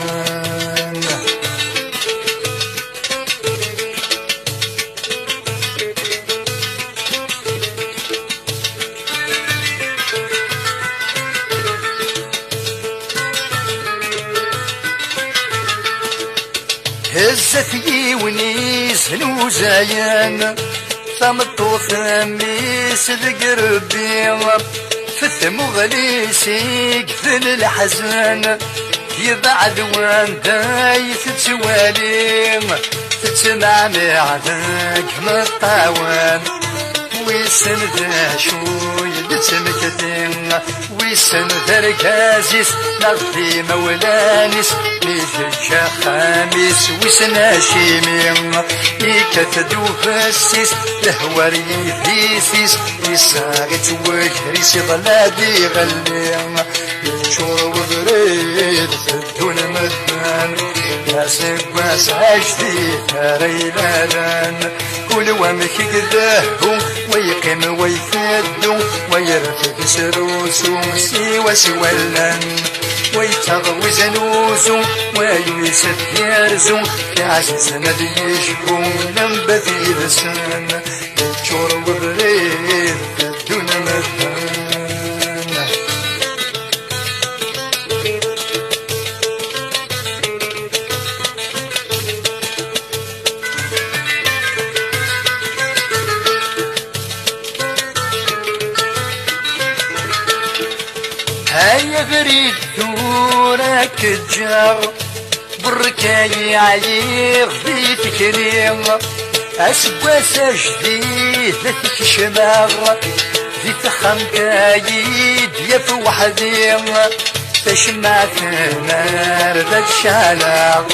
Hezzet yiwen iznuzayen, tameṭṭut mmi-s deg rebbi, f tmuɣli-s i yefel leḥzen, yebɛed wanda i tettwali, tettmeɛmiɛ deg meṭṭawen. Wissen d acu i d-ttmekti, wissen d argaz-is neɣ d imawlan-is, mi teǧǧa axxam-is, wissen acimi. Ikkat-d ufessis, lehwa ar yidis-is, issaɣ-itt wegris, iḍla-d iɣelli. Yeččur webrid, teddun medden, aseggas ajdid ara ilalen. Kul wamek i ilehhu, wa yeqqim, wa iteddu, wa yerfed s rusu, siwa s wallen. Wa yettaɣ, wa iznuzu, wa yuyes ad yerzu, d ɛzizen ad yecfu, lembat yid-sen. Yeččur webrid, teddun medden. Ay abrid tura k-ǧǧeɣ, berka ɛyiɣ di tikli. Aseggas ajdid ad t-kecmeɣ, di texxamt ay d-yaf weḥdi. Tacemmaɛt n ar d ad cɛleɣ,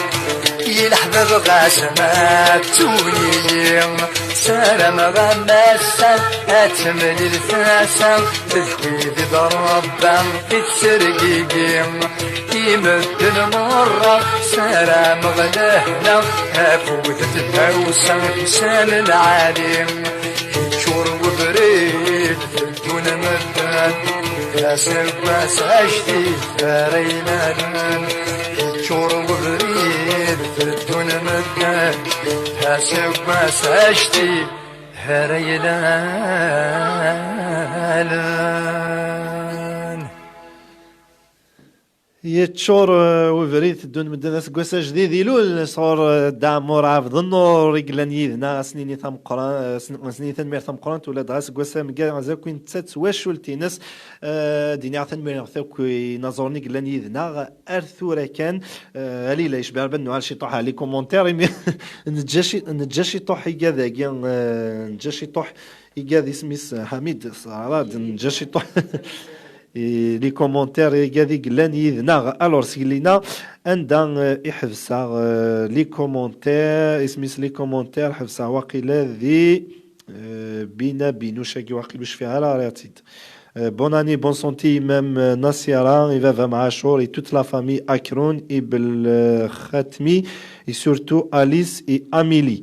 i leḥbab ɣas ma ttun-iyi. Sarameɣ a massa ad temlil tasa, d wid i d Rebba i ttergigi. I medden merra sarameɣ lehna, afud d tdawsa, lisan lɛali. Yeččur webrid, teddun medden. Aseggas ajdid ara ilalen, yeččur webrid, teddun medden. Aseggas ajdid ara ilalen. Yeččur, eh, webrid, teddun medden. Aseggas ajdid ilul sɣur, eh, Dda Ɛmur Ɛebdennur i yellan yid-neɣ. Ad s-nini tameqqran-, eh, s-, s-nini tanemmirt tameqqrant, ula dɣa aseggas ameggaz akk i netta d twacult-ines. Eh, d-iniɣ tanemmirt akk i inaẓuren i yellan yid-neɣ ar tura kan. Eh, a Lila, yecbeḥ Rebbi ad nuɣal ciṭuḥ ar les commentaires, imi neǧǧa ci-, neǧǧa ciṭuḥ igad-agi, eh, neǧǧa ciṭuḥ igad, isem-is Ḥamid Saɛrad, neǧǧa ciṭuḥ. I les commentaires igad i yellan yid-neɣ. Alors, seg Lina, anda, eh, i ḥebseɣ, eh, les commentaires, isem-is les commentaires, ḥebseɣ waqila di, eh, Bina Binuc-agi, waqil ur cfiɣ ara, rriɣ-tt-id. Eh, bonne année, bonne santé, imam, eh, Nasira, i baba-m Ɛacur, et toute la famille Akroun, et Belkhatmi, et surtout Alice et Amélie.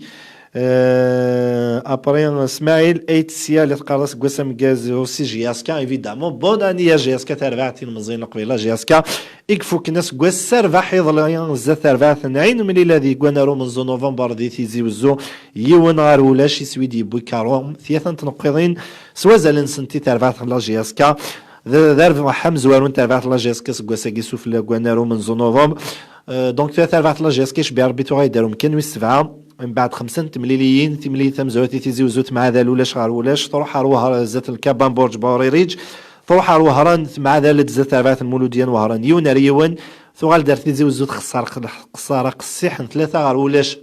Euh, après, Smaïl Eitsia, li teqqareḍ aseggas ameggaz aussi J S K, évidemment. Bonne année à J S K, tarbaɛt n ilemẓiyen n Leqbayel, la J S K. I ifukken aseggas s rrbeḥ iḍelli, zdat terbaɛt n Ɛin Umlila di Gwan ar umenzu november di Tizi Wezzu, yiwen ɣer ulac, iswi d-yewwi karum, tlata n tneqqiḍin s wazal-nsent i terbaɛt n la J S K. D, d rrbeḥ amezwaru n terbaɛt n la J S K seg wass-agi sufella n wannar umenzu november. Euh, donc, tlata terbaɛt n la J S K, icebbi Rebbi tuɣa-d ar umkan wis sebɛa. Mbeɛd xemsa n temliliyin, timlilit tamezwarut i Tizi Wezzu temɛadal ulac ɣer ulac, truḥ ar Wehran zdat n Kabban Burǧ Bawririǧ, truḥ ar Wehran temɛadal-d zdat terbaɛt n Muludya n Wehran yiwen ar yiwen, tuɣal-d ar Tizi Wezzu texṣer, texṣer aqessiḥ n tlata ɣer ulac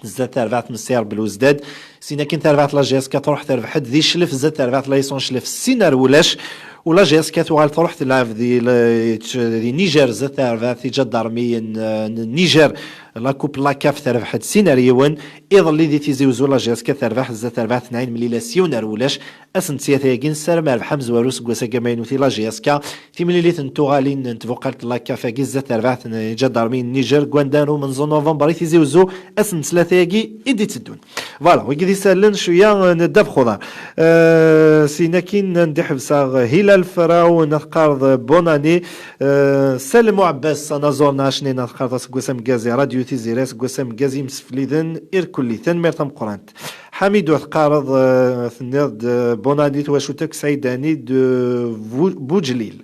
zdat terbaɛt n Sir Belouzdad. Sin akin terbaɛt la J S K truḥ terbeḥ-d di Cclef zdat terbaɛt la Ison Cclef sin ar wulac. U la J S K tuɣal truḥ telɛeb di, di Niger zdat terbaɛt iǧadarmiyen, eh, n Niger. La Coupe la CAF terbeḥ-d sin ar yiwen. Iḍelli di Tizi Wezzu la J S K terbeḥ zdat terbaɛt n Ɛin Mlilas yiwen ar wulac. Ass n ttlata-agi nessaram rrbeḥ amezwaru seg wass-agi amaynut i la J S K. Timlilit n tuɣalin n tbuqalt n la CAF-agi zdat terbaɛt n iǧadarmiyen n Niger deg wandar umenzu november i Tizi Wezzu ass n ttlata-agi i d-itteddun. Voilà, wigi d isallen cwiya n ddabex uḍar. Euh, sin akin anda i ḥebseɣ Hilal Fraw, neɣ teqqareḍ bonne année. Euh, Salem Uɛebbas, anaẓur n Ɛacnin, neɣ teqqareḍ aseggas ameggaz i Radio Tiziri, aseggas ameggaz i yimsefliden irkelli. Tanemmirt tameqqrant. Ḥamidu, teqqareḍ, euh, tenniḍ-d, euh, bonne année twacult akk Saïd Ani de Bou-, Boujdlil.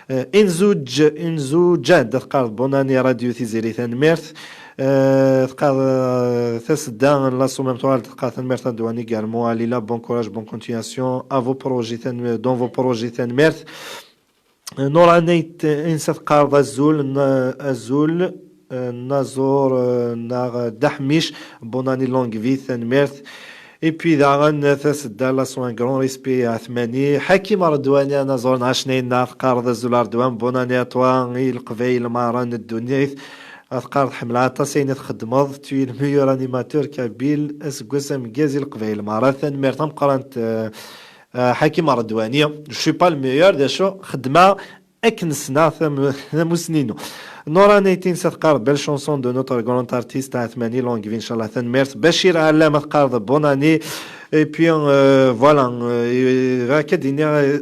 Euh, Inzuj-, Inzuǧad, teqqareḍ bonne année Radio Tiziri, tanemmirt. Euh, teqqareḍ, euh, tasedda n la Somme tuɣal teqqar tanemmirt à Douane également, à Lila, bon courage, bonne continuation à vos projets, tanem-, dans vos projets, tanemmirt. Nora Nate, insa teqqareḍ azul, n-, azul, eh, Naẓur, eh, neɣ Dda Ḥmic, bonne année, longue vie, tanemmirt. Et puis daɣen tasedda, la Somme, grand respect à Tmani. Ḥakim Redwani, anaẓur n Ɛacnayen, neɣ teqqareḍ azul a Redwan, bonne année à toi, i Leqbayel merra n ddunit. Ad teqqareḍ ḥemmleɣ aṭas ayen i txeddmeḍ, tu es le meilleur animateur kabyle, aseggas ameggaz i Leqbayel merra, tanemmirt tameqqrant, eh, Ah, Ḥakim Redwani, je suis pas le meilleur, d acu xeddmeɣ akken ssneɣ tam-, tamussni-inu. Nora Neytin, sa teqqareḍ belle chanson de notre grand artiste Ɛetmani, longue vie, inchallah, tanemmirt. Bacir Ɛellam, teqqareḍ bonne année. Et puis, euh, voilà, euh, bɣiɣ ad d-iniɣ, euh,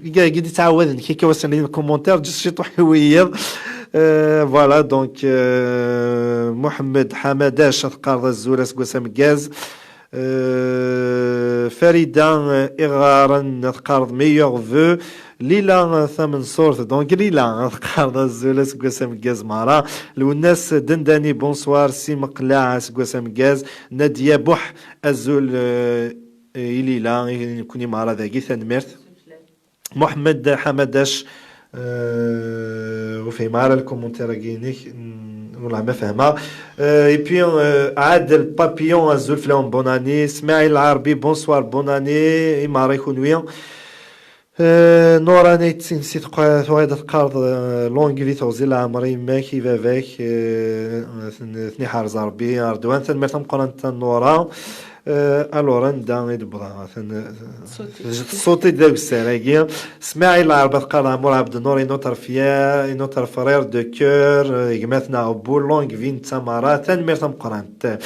i, i d-ittɛawaden kika wass-nni n commentaire, just ciṭuḥ i wiyiḍ. Euh, voilà, donc, euh, Mohamed Hamadac, teqqareḍ azul, aseggas ameggaz. Euh, Farida, euh, Iɣaren, teqqareḍ meilleurs vœux. Lila, euh, Tamensurt, donc Lila, teqqareḍ azul, aseggas ameggaz merra. Lwennas Dendani, bonsoir. Si Meqlaɛ, aseggas ameggaz. Nadia Buḥ, azul, euh, i Lila, i nekni merra dagi, tanemmirt. Mohamed Hamadac, euh, ur fhimeɣ ara lkumuntir-agi-inek, mm, wellah ma fehmeɣ. Euh, et puis, euh, Adel Papillon, azul fell-awen, bonne année. Smaïl Arbi, bonsoir, bonne année. I merra i kunwi. Euh, Nora Neyt, si teqqa-, tuɣal ad teqqareḍ, euh, longue vie, teɣzi leɛmer i yemma-k, i baba-k, euh, ten-, ten-iḥrez Rebbi, Redwan, tanemmirt tameqqrant a Nora. Euh, alors, anda i d-wwḍeɣ? Atan, euh, tṣuti-d deg usar-agi. Smaɛil Lɛerba teqqar Ɛmur Ɛebdennur, i notre fier, i notre frère de cœur, euh, gma-tneɣ bu, longue vie netta merra, tanemmirt tameqqrant.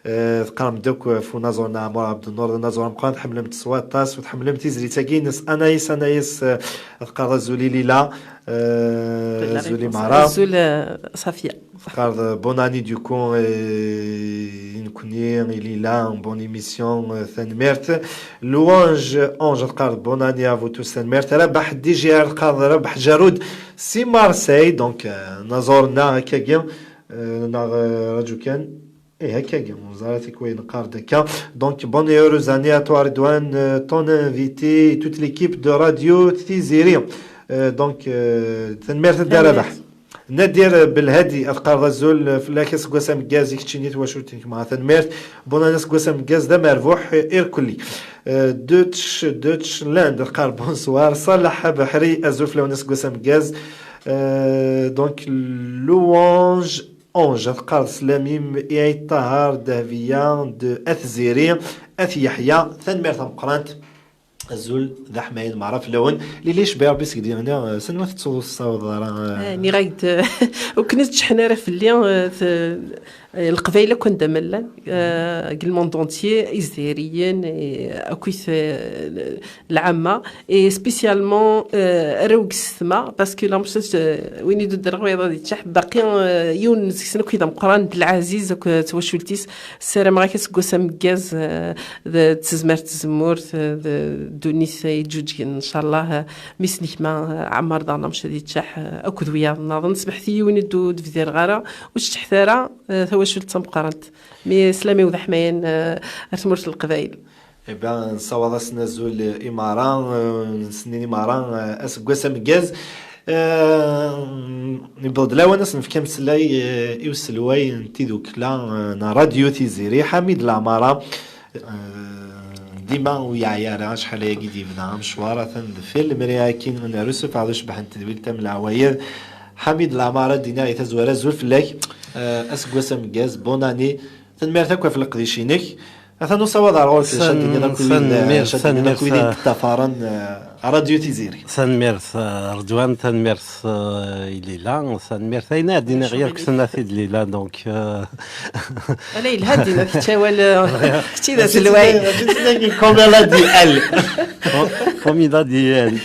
Eh, teqqarem-d akk f unaẓur n Ɛmur Ɛebdennur, d anaẓur ameqqran, tḥemmlem-t s waṭas, u tḥemmlem tizlit-agi-ines. Anaïs, Anaïs, eh, teqqareḍ azul i Lila, eh, azul i Mara. Azul, eh, Safia. Teqqareḍ, eh, bonne année du coup, eh, i nekkni, i Lila, bonne émission, eh, tanemmirt. Louange Ange teqqareḍ, bonne année à vous tous, tanemmirt. Rabaḥ D J R teqqareḍ, Rabaḥ Jarud si Marseille, donc, eh, anaẓur-nneɣ akkagi, eh, neɣ, eh, raju kan. Eh, akkagi, ur ẓriɣ acu i neqqar-d akka. Donc, bonne et heureuse année à toi, Redouane, euh, ton invité et toute l'équipe de Radio Tiziri. Euh, donc, euh, tanemmirt a Dda Rabaḥ. Nadir Belhadi, ad qqareḍ azul, euh, fell-ak, aseggas ameggaz i keččini twacult-inek, ma tanemmirt. Bonne année, aseggas ameggaz d amerbuḥ, euh, irkelli. Euh, Deutsch, Deutschland, ad qqar bonsoir. Salah Beḥri, azul fell-awen, aseggas ameggaz. Euh, donc, Louange Ange, ad qqareḍ sslam-im i Ayt Ṭaher, Dehbiya, d At Ziri, At Yeḥya, tanemmirt tameqqrant. Azul d aḥmayan meṛṛa fell-awen. Lili, cbiɣ Rebbi seg d-yeɣni, eh, s anwa tettuḍ ur tessaweḍ ara, eh? Eh, nniɣ-ak-d, eh, ur ken-ttceḥḥin ara fell-i, eh, t-, eh, Leqbayel akk anda ma llan, eh, deg le monde entier, Izzayriyen, eh, akkit, eh, lɛamma, et spécialement, euh, arraw deg ssetma, parce que la moustache, euh, win i d-uddreɣ wayeḍ ad yeččeḥ, baqi, euh, yiwen seg-sen akk i d ameqqran, d Lɛaziz akk, euh, d twacult-is, ssarameɣ-ak aseggas ameggaz, euh, d, d tezmert tzemmurt, euh, d, d ddunit yeǧǧuǧgen, ncallah, euh, mi s-nekma, euh, Ɛmar daɣen amec ad yeččeḥ, euh, akked wiyaḍ nnaḍen, smeḥt-iyi win i d-ur d-bdireɣ ara, ur teččeḥet ara, euh, tawacult d tameqqrant. Mi sslam-iw d aḥmayan, euh, ar tmurt n Leqbayel. Eh ben, nessawaḍ-asen azul i Mara, eh, nsennin i Mara, eh, aseggas ameggaz. Eh, yewweḍ-d lawan ad s-nefk ameslay, eh, i uselway n tidukla, eh, n Radio Tiziri, Ḥamid Laɛmara. Eh, dima ur yeɛya ara, acḥal ayagi d-yebda amecwar, atan deffir lemri akin n Rusuf Ɛadu Cebḥen tedwilt am leɛwayed. Ḥamid Laɛmara, ad d-iniɣ i tazwara, azul fell-ak, eh, aseggas ameggaz, bonne année. Tanemmirt akk ɣef leqdic-inek. Atan usawaḍ ar ɣur-k, d acu ad d-tiniḍ akk i wid, tanemmirt, d acu ad d-tiniḍ akk i wid i d-yeṭṭafaren, eh, Radio Tiziri. Tanemmirt, eh, Redwan, tanemmirt, eh, i Lila, tanemmirt ayen ad d-iniɣ, yak tenna-t-id Lila, donc, eh. Ala, yelha ad d-iniḍ kečč awal, eh, kečč i d aselway. Comme elle a dit elle. Comme il a dit elle.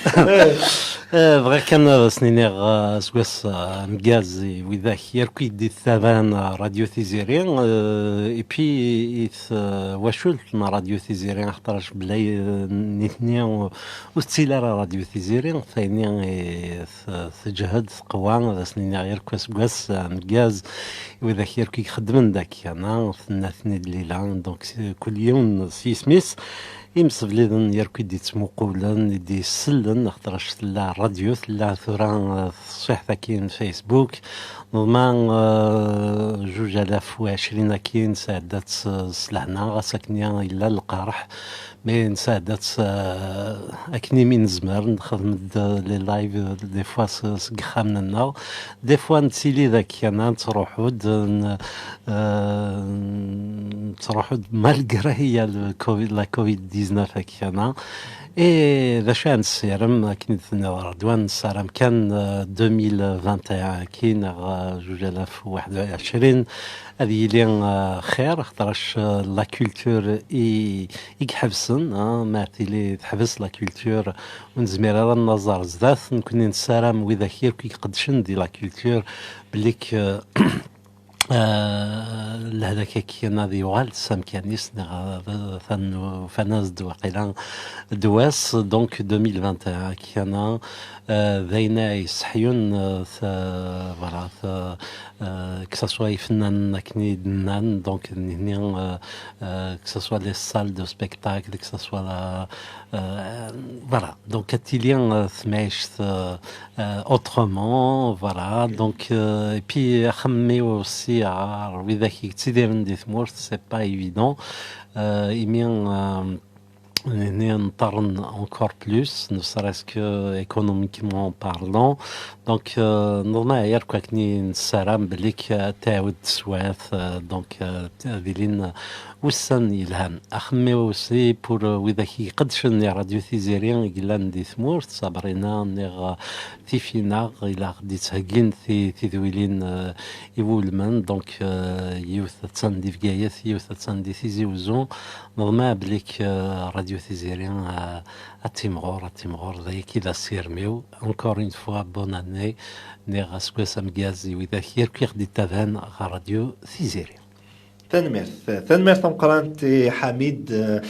Eh, bɣiɣ kan ad as-niniɣ, eh, aseggas, eh, ameggaz i widak yark i d-ittaban, eh, Radio Tiziri, eh, et puis i twacult n Radio Tiziri, axaṭer bla, eh, nitni ur, ur tettili ara Radio Tiziri, tayni i t-, teǧhed, teqwa, ad as-niniɣ yark aseggas, eh, ameggaz i widak yark i ixeddmen daki, ana, tenna-ten-id Lila, donc, kul yiwen s yisem-is. Imsebliden yark i d-ittmuqulen, i d-isellen, axaṭer tella radio, tella tura, eh, tṣiḥt-agi n Facebook. Neḍma, eh, juj alaf u ɛecrin-agi nesɛedda-tt, eh, s lehna, ɣas akken yella lqerḥ, mais nesɛedda-tt, eh, akken imi nezmer, nxedm-d les lives, eh, des fois s-, seg yexxamen-nneɣ, des fois nettili daki, ana, nettruḥu-d, n-, eh, nettruḥu-d malgré il y a le covid, la covid dix-neuf-agi, ana. Et d acu ara nessirem, akken i d-tenniḍ Redwan, nessaram kan, eh, deux mille vingt et un-agi neɣ, eh, juj alaf u waḥed u ɛecrin ad yili, eh, xir, axaṭer, eh, la culture i, i iḥebsen, ah, ma tili teḥbes la culture, ur nezmir ara ad naẓ ar zdat. Nekkni nessaram widak yark i iqeddcen di la culture, belli k-, eh, lehlak-agi ad yuɣal s amkan-is, neɣ, eh, atan ufan-as-d waqila ddwa-s. Donc, deux mille vingt et un-agi, eh, d ayen ay yesseḥyun, eh, t-, voilà, t-, eh, que ce soit ifennanen akken i d-nnan, donc, nihni, eh, eh, que ce soit les salles de spectacle, que ce soit la, eh, voilà. Donc, ad tili, eh, temɛict, eh, eh, autrement, voilà. Donc, eh, et puis, axemmem-iw aussi, ah, widak i yettidiren di tmurt, c'est pas évident. Eh, imi, eh, nihni nṭerren encore plus, ne serait-ce que économiquement parlant. Donc, eh, neḍma yark akken i nessaram belli k-, ad tɛawed teswat, eh, donc, eh, ad ilin ussan yelhan. Axemmem-iw aussi pour, eh, widak i iqeddcen i Radio Tiziri i yellan di tmurt, Sabrina, niɣ, eh, tifinaɣ i la ɣ-d-yettheggin ti-, tidwilin, euh, iwulmen. Donc, euh, yiwet attan di Bgayet, yiwet attan di Tizi Uzzu. Neḍmeɛ belli k, euh, Radio Tiziri, euh, ad timɣur, ad timɣur, d ayagi d asirem-iw. Encore une fois, bonne année. Niɣ aseggas ameggaz i widak yakk i ɣ-d-ittaban ɣer Radio Tiziri. Tanemmirt, tanemmirt tameqqrant i Ḥamid, eh,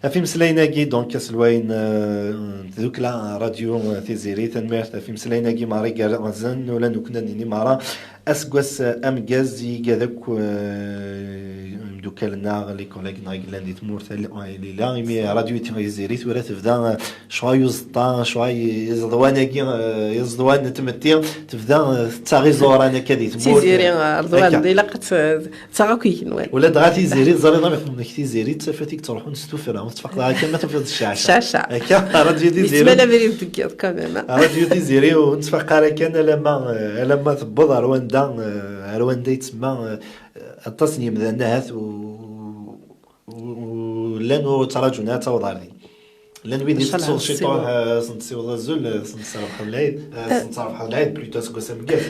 ɣef imeslayen-agi, donc aselway n, eh, tdukla Radio Tiziri. Tanemmirt ɣef imeslayen-agi merra igerrzen, ula nekkni ad nini merra aseggas ameggaz i igad akk, eh, imeddukal-nneɣ, les collègues-nneɣ i yellan di tmurt, imi Radio Tiziri tura tebda, eh, ccɣel uẓeṭṭa, ccɣel iẓeḍwan-agi, eh, iẓeḍwan n tmetti, tebda, eh, tettaɣ iẓuran akka di tmurt. Tiziri, eh, Rḍwan, akka. Ilaq ad t-, tettaɣ akk igenwan. Ula dɣa Tiziri, teẓriḍ amek, amek Tiziri d tafat i yettruḥun s tuffra, ur tettfaqeḍ ara kan ma tufiḍ ccaɛca. Ccaɛca. Akka, Radio Tiziri. Yettmal abrid deg yiḍ, quand même, hein. Radio Tiziri, ur nettfaq ara kan alamma, eh, alamma tewweḍ ar wanda, eh, ar wanda yettsemma, eh, aṭas n yemdanen ahat u-, u-, u-, llan ur ttraǧun ara ad taweḍ ar din. Llan wid i tettuḍ ciṭuḥ, eh, sen-tessiweḍ azul, eh, sen-tesserbeḥ lɛid, eh, sen-tesserbeḥ lɛid, plutôt aseggas ameggaz.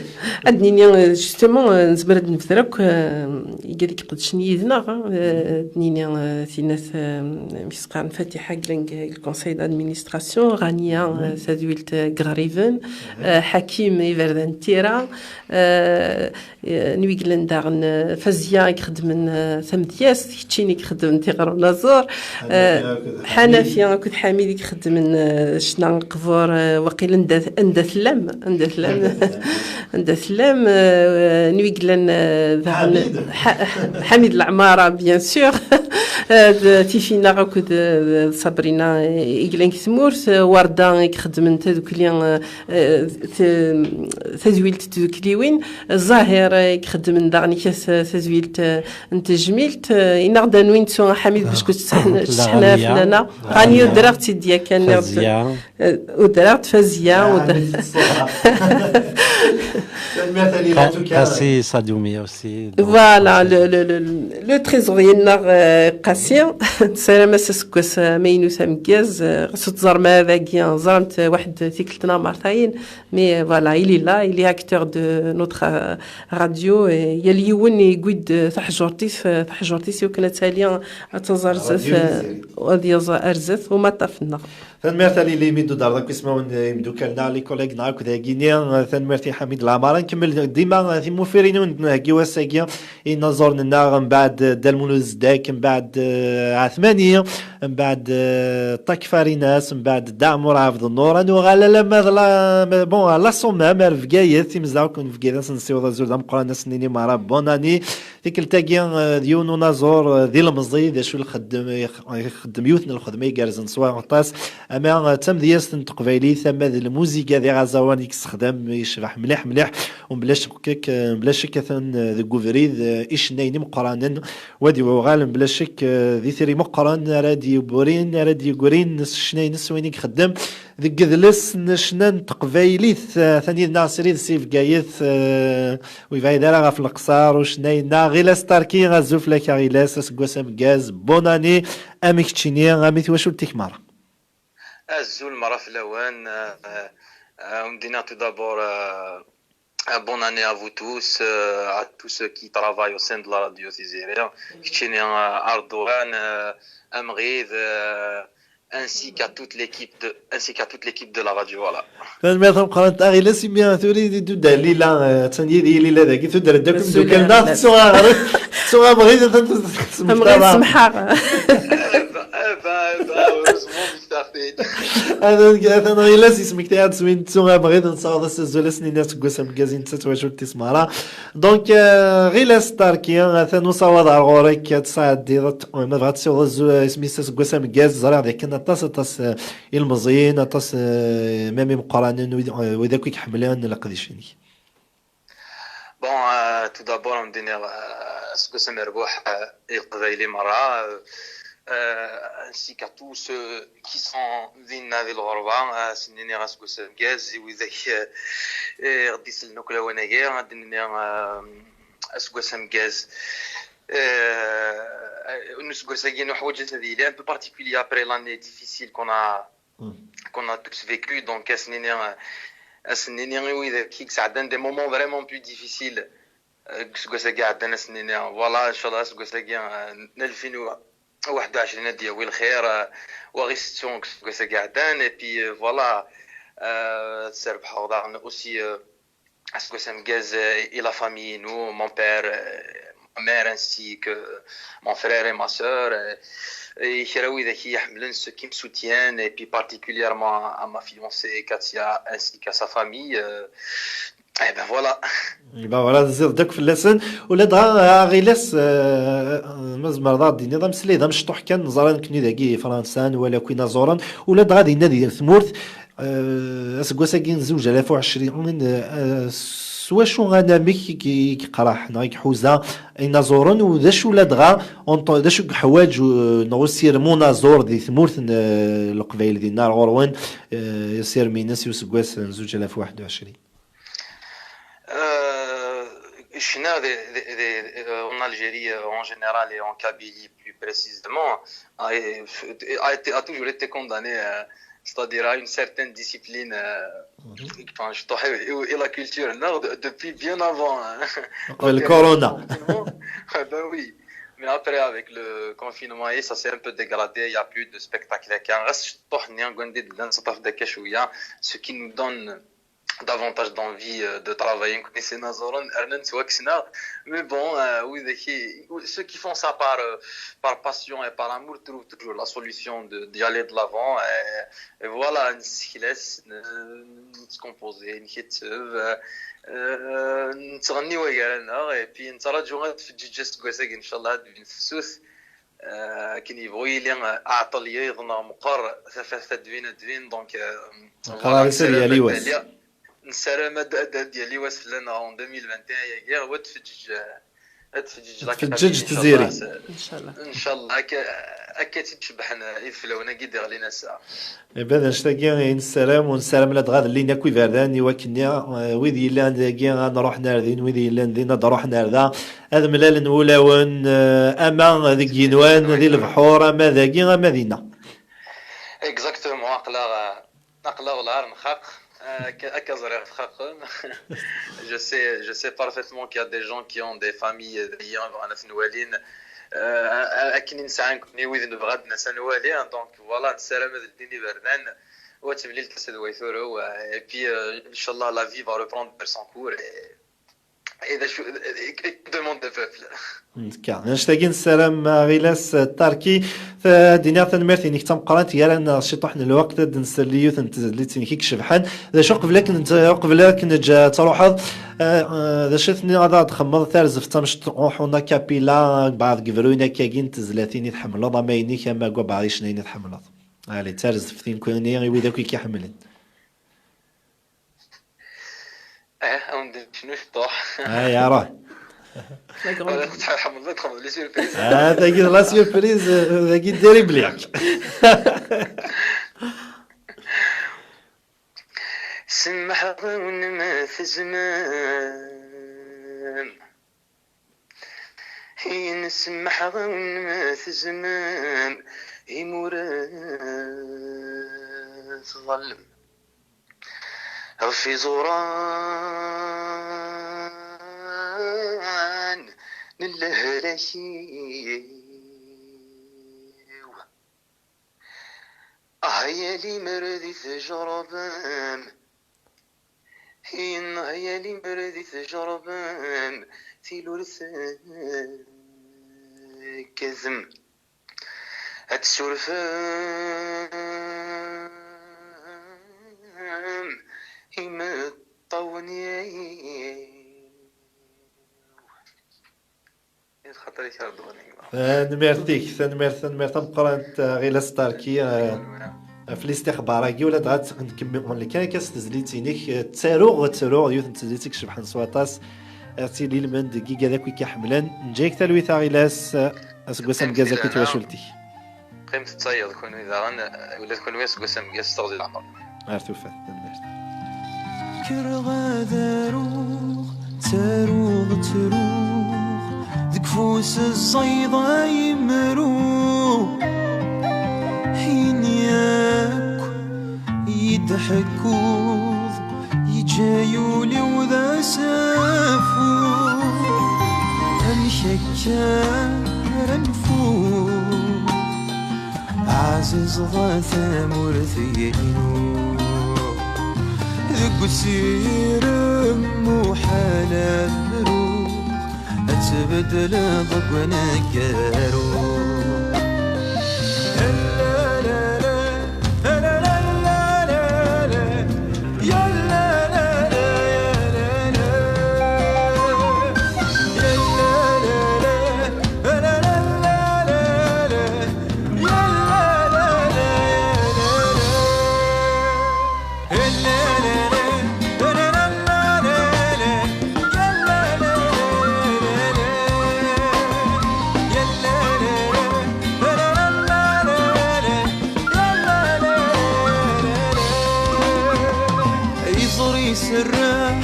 Ad nini, eh, justement, eh, nezmer ad nebder akk, eh, igad i iqedcen yid-neɣ, eh, ad nini, eh, tinat, eh, mi s-qqaren Fatiḥa Gleng, le conseil d'administration, Rania, eh, tadwilt, eh, Gɣriben, eh, Ḥakim, Iberdan n Tira, eh, Eh, n wiglan daɣen, eh, Fazia i ixeddmen, eh, tamedyazt, keččini i ixeddmen tiɣri unaẓur. Eh, Ḥanafi akked Ḥamid i ixeddmen, eh, ccna aqbur, eh, waqil anda, anda tellam, anda tellam, anda tellam, eh, n wiglan, eh, daɣen, Ḥa-, Ḥamid Leɛmara, bien sûr, eh, d Tifinaɣ akked, eh, d Sabrina, eh, i yellan deg tmurt, eh, Warda i ixeddmen tadukli, eh, eh, t-, tadwilt n tdukliwin, Zahir, eh, i ixeddmen daɣen ikas, eh, tadwilt, eh, n tejmilt, eh, inaɣ-d anwi nettu a Ḥamid bac kut tseḥna fell-aneɣ. Rani, udreɣ-tt-id yakan, Fazia. Eh, udreɣ-d Fazia, udreɣ. Tanemmirt a Lila, en tout cas. Qasi Sadumi aussi. Voilà, le, le, le, le trésorier-nneɣ, eh, Qasi. Nessaram-as aseggas, eh, amaynut ameggaz, eh, ɣas ur teẓrem ara dagi, eh, ẓrant, eh, waḥed tikkelt neɣ mertayen. Mais, euh, voilà, il est là, il est acteur de notre, euh, radio. Et yal yiwen yewwi-d, euh, taḥjurt-is, euh, taḥjurt-is, i wakken ad tali, euh, ad taẓ ar zdat, euh, ad yaẓ ar zdat umaṭṭaf-nneɣ. Tanemmirt a Lili, mi d-tudareḍ akk ismawen, euh, imdukal-nneɣ, les collègues-nneɣ akk dagini, euh, tanemmirt i Ḥamid Lamar. Ad nkemmel dima, euh, timufirin i wen-d-nheggi wass-agi. Inaẓuren-nneɣ, mbeɛd, eh, Dda Lmulud Zeddak, mbeɛd, eh, Ɛetmani, mbeɛd, eh, Ṭak Farinas, mbeɛd Dda Ɛmur Ɛebd Nnur. Ad nuɣal alamma d la, bon, la Ṣummam, ar Bgayet, imezdaɣ akk n Bgayet, ad sen-nessiweḍ azul d ameqqran, ad sen-nini merra bonne année. Tikkelt-agi, eh, d yiwen unaẓur, eh, d ilemẓi, d acu i ixeddem, ix-, ixeddem yiwet n lxedma igerrzen s waṭas, ama, eh, d tamedyazt n teqbaylit, ama d lmuziga d iɣazawan i yessexdam, yecbeḥ mliḥ, mliḥ. Mebla ccek, mebla ccek atan, eh, deg ubrid, eh, icennayen imeqqranen, wa d-yuɣal mebla ccek, eh, d itri meqqren ara d-yewrin, ara d-yegrin s ccna-ines, win i ixeddem deg yidles n ccna n teqbaylit, eh, atan yid-neɣ srid si Bgayet, eh, ur yebɛid ara ɣef Leqṣer ucennay-nneɣ Ɣilas Tarki, azul fell-ak a Ɣilas, aseggas ameggaz, bonne année, am keččini, am i twacult-ik merra. Azul merra fell-awen, eh, eh, on dira tout d'abord, eh, Euh, bonne année à vous tous, euh, à tous ceux qui travaillent au sein de la radio Tiziri. Keččini, euh, Ardogan, euh, Amrid, euh, ainsi qu'à toute l'équipe de, ainsi qu'à toute l'équipe de la radio, voilà. Tanemmirt tameqqrant a Ɣilas, imi tura i d-iddu Lila, eh, attan yid-i Lila dagi, tudert-d akk imeddukal-nneɣ, tettuɣ aɣrib, tettuɣ amɣid, atan tesmektaḍ. Amɣid, semḥeɣ. Eh ben, eh ben, eh ben, heureusement, Mister Fid. Atan, atan Ɣilas yesmekta-aɣ-d s win tettu amɣid, nessaweḍ-as azul, as-nini aseggas ameggaz i netta d twacult-is merra. Donc, euh, Ɣilas Tarki, atan usawaḍ ar ɣur-k, ad tesɛeddiḍ, ad t-, ma tebɣiḍ ad tessiwḍeḍ azul, isem-is aseggas ameggaz, ẓriɣ d akken aṭas, aṭas, euh, ilmeẓyen, aṭas, euh, même imeqqranen, wid, euh, wid akk i iḥemmlen leqdic-inek. Bon, euh, tout d'abord, ad m-d-iniɣ, euh, aseggas amerbuḥ, euh, i Leqbayel merra, euh, euh, ainsi qu'à tous ceux qui sont dinna di lɣerba, euh, ad sen-iniɣ aseggas ameggaz, i widak, euh, i ɣ-d-isellen akk lawan-agi, ad d-nini, euh, aseggas ameggaz. Euh, n useggas-agi nuḥwaǧ ad yili un peu particulier après l'année difficile qu'on a, qu'on a tous vécu, donc ad sen-iniɣ, euh, Ass-nni i widak i yesɛeddan des moments vraiment plus difficiles, euh, deg useggas-agi iɛeddan, ass-nni, voilà, ncallah aseggas-agi, euh, n ألفين وواحد وعشرين ad d-yawi lxir, euh, wa ɣ-isettun deg useggas-agi iɛeddan, et puis, euh, voilà, euh, ad serbeḥeɣ daɣen aussi, euh, aseggas ameggaz, euh, i la famille-inu, mon père, euh, ma mère, ainsi que mon frère et ma sœur, euh, et kra widak i yi-ḥemmlen, ceux qui me soutiennent, et puis particulièrement à ma fiancée Katia, ainsi qu'à sa famille, euh, et ben voilà. Iba, voilà, tezziḍ-d akk fell-asen. Ula dɣa, a Ɣilas, euh, ma tzemreḍ ad d-tiniḍ ameslay d amecṭuḥ kan, neẓra nekni dagi i Fransa, nwala akk inaẓuren, ula dɣa dinna di tmurt, euh, aseggas-agi n zuǧ alaf u ɛecrin, euh, s wacu anamek i k-, i k-, yeqreḥ neɣ i iḥuza inaẓuren, u d acu ladɣa, en tant-, d acu i yeḥwaǧ, euh, neɣ usirem unaẓur di tmurt n, euh, Leqbayel dinna ar ɣur-wen, euh, asirem-ines i useggas n zuǧ alaf u waḥed u ɛecrin? Euh, ccna, des, des, des, euh, en Algérie, euh, en général, et en Kabylie plus précisément, a, a été, a toujours été condamné, euh, c'est-à-dire à une certaine discipline, euh, enfin, je t'aurais, et, et la culture, non, de- depuis bien avant, hein. قبل الكورونا. Ah ben oui. Mais après, avec le confinement, et ça s'est un peu dégradé, il n'y a plus de spectacle. Ɣas cṭuḥ-nni, ɣas d-nseṭṭef-d akka cwiya, ce qui nous donne davantage d'envie, euh, de travailler. Nekkni s inaẓuren, rnan ttwakksen-aɣ. Mais bon, euh, widak i- ceux qui font ça par, euh, par passion et par amour trouvent toujours la solution de, d'y aller de l'avant. Et, et voilà, nesseklas, n-, nettkompozi, nketteb, euh, euh, nettɣenni wagar-nneɣ, et puis nettraǧu ad tfeǧǧeǧ aseggas-agi, ncallah, ad d-tbin tefsut. Euh, akken yebɣu yili, euh, aɛeṭṭel yiḍ neɣ meqqer, tafat ad d-tbin, ad d-tbin, donc, euh, voilà, nessaram ad d-yali, nessaram ad, ad, ad d-yali wass fell-aneɣ en deux mille vingt et un-agi, wa ad tfeǧǧeǧ, ad tfeǧǧeǧ la Tfeǧǧeǧ Kabylie, Tiziri. Ncallah, ncallah, akka, akka i tt-id-cebbḥen, eh, ideflawen-agi d-iɣlin ass-a. Iban annect-agi i nessaram, u nessaram ladɣa ad llin akk iberdan i wakken, eh, wid yellan dagi ad ruḥen ar din, wid yellan din ad ruḥen ar da, ad mlalen wulawen, eh, ama deg yigenwan, di lebḥur, ama dagi, ama dinna. Exactement, aql-aɣ, aql-aɣ lɛar nxaq, eh, akka, akka ẓriɣ txaqem. Je sais, je sais parfaitement qu'il y a des gens qui ont des familles, eh, dagi, bɣan ad ten-walin. Eh, akken i nesɛa nekkni wid nebɣa ad nas ad nwali, donc voilà, nessaram ad ldin iberdan, wa d temlilt ass d way turew, et puis, euh, inchallah, la vie va reprendre son cours, et, et d acu, et, et que demande le peuple? Nekka, annect-agi nessaram, a Ɣilas Tarki, ta-, d-iniɣ tanemmirt-inek d tameqqrant, gar-aneɣ ciṭuḥ n lweqt, ad d-nsel i yiwet n tezlit-inek i icebḥen. D acu, qbel akken, qbel akken neǧǧ ad truḥeḍ, eh, eh, d acu i tenniḍ ad aɣ-d-txemmeḍ tarzeft tamecṭuḥ, una kapila, beɛḍ gebruyen akkagi n tezlatin i tḥemmleḍ, ama inek, ama deg beɛḍ icennayen i tḥemmleḍ? Allez, d tarzeft-inkuni i wid akk i k-iḥemmlen. Eh, ad wen-d-necnu ciṭuḥ. Ay, ara. La grande. Wala tḥemmleḍ ad txedmeḍ les surprises. Ah, tagi d la surprise, eh, tagi d diri bliak. Semmḥeɣ-awen ma tezmem. Hin semmḥeɣ-awen ma tezmem, imi ur tḍallem ɣef iẓuran n lehlak-iw. Ah, ya limer di tejrebem, hin, ah, ya limer di tejrebem, tili ur tekkatem. Ad tsurfem imeṭṭawen-iw. Tanemmirt-ik, tanemmirt, tanemmirt tameqqrant, eh, Ɣilas Tarki, eh, ɣef listixbar-agi, ula dɣa tt-, nkemmel kan akka s tezlit-inek, eh, ttaruɣ, ttaruɣ yiwet n tezlit i icebḥen s waṭas, eh, ad tili lmend deg igad akk i k-iḥemmlen. Neǧǧa-yak talwit a Ɣilas, eh, aseggas ameggaz akk i twacult-ik. Qqimet d tayeḍ kunwi daɣen, ula d kunwi aseggas ameggaz s teɣzi n leɛmer. Ar tufat, tanemmirt. Kkreɣ ad aruɣ, ttaruɣ, ttaruɣ, deg ufus ẓẓayeḍ ay imru. Ayen yakk i d-tḥekkuḍ, Ǧǧa-y ul-iw d asafu, amek akka ara nfu? Ɛzizeḍ a tamurt-inu, deg usirem muḥal ad mruɣ, ad tbeddleḍ deg uneggaru. Iẓri iserreḥ,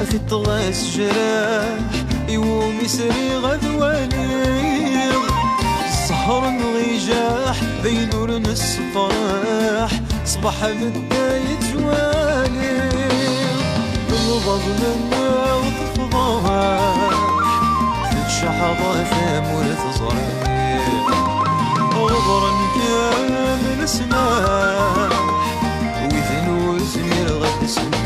tiṭ ɣas jraḥ, iwumi sriɣ ad waliɣ. Ssehṛen ɣijaḥ, d ayen ur nessefraḥ, ṣṣbeḥ bedda yettwali. Lbaḍna-nneɣ tefḍeḥ, teččeḥḍa tamurt ẓriɣ. Ɣeḍren kan lesmaḥ, widen ur zmireɣ ad d-semmiɣ.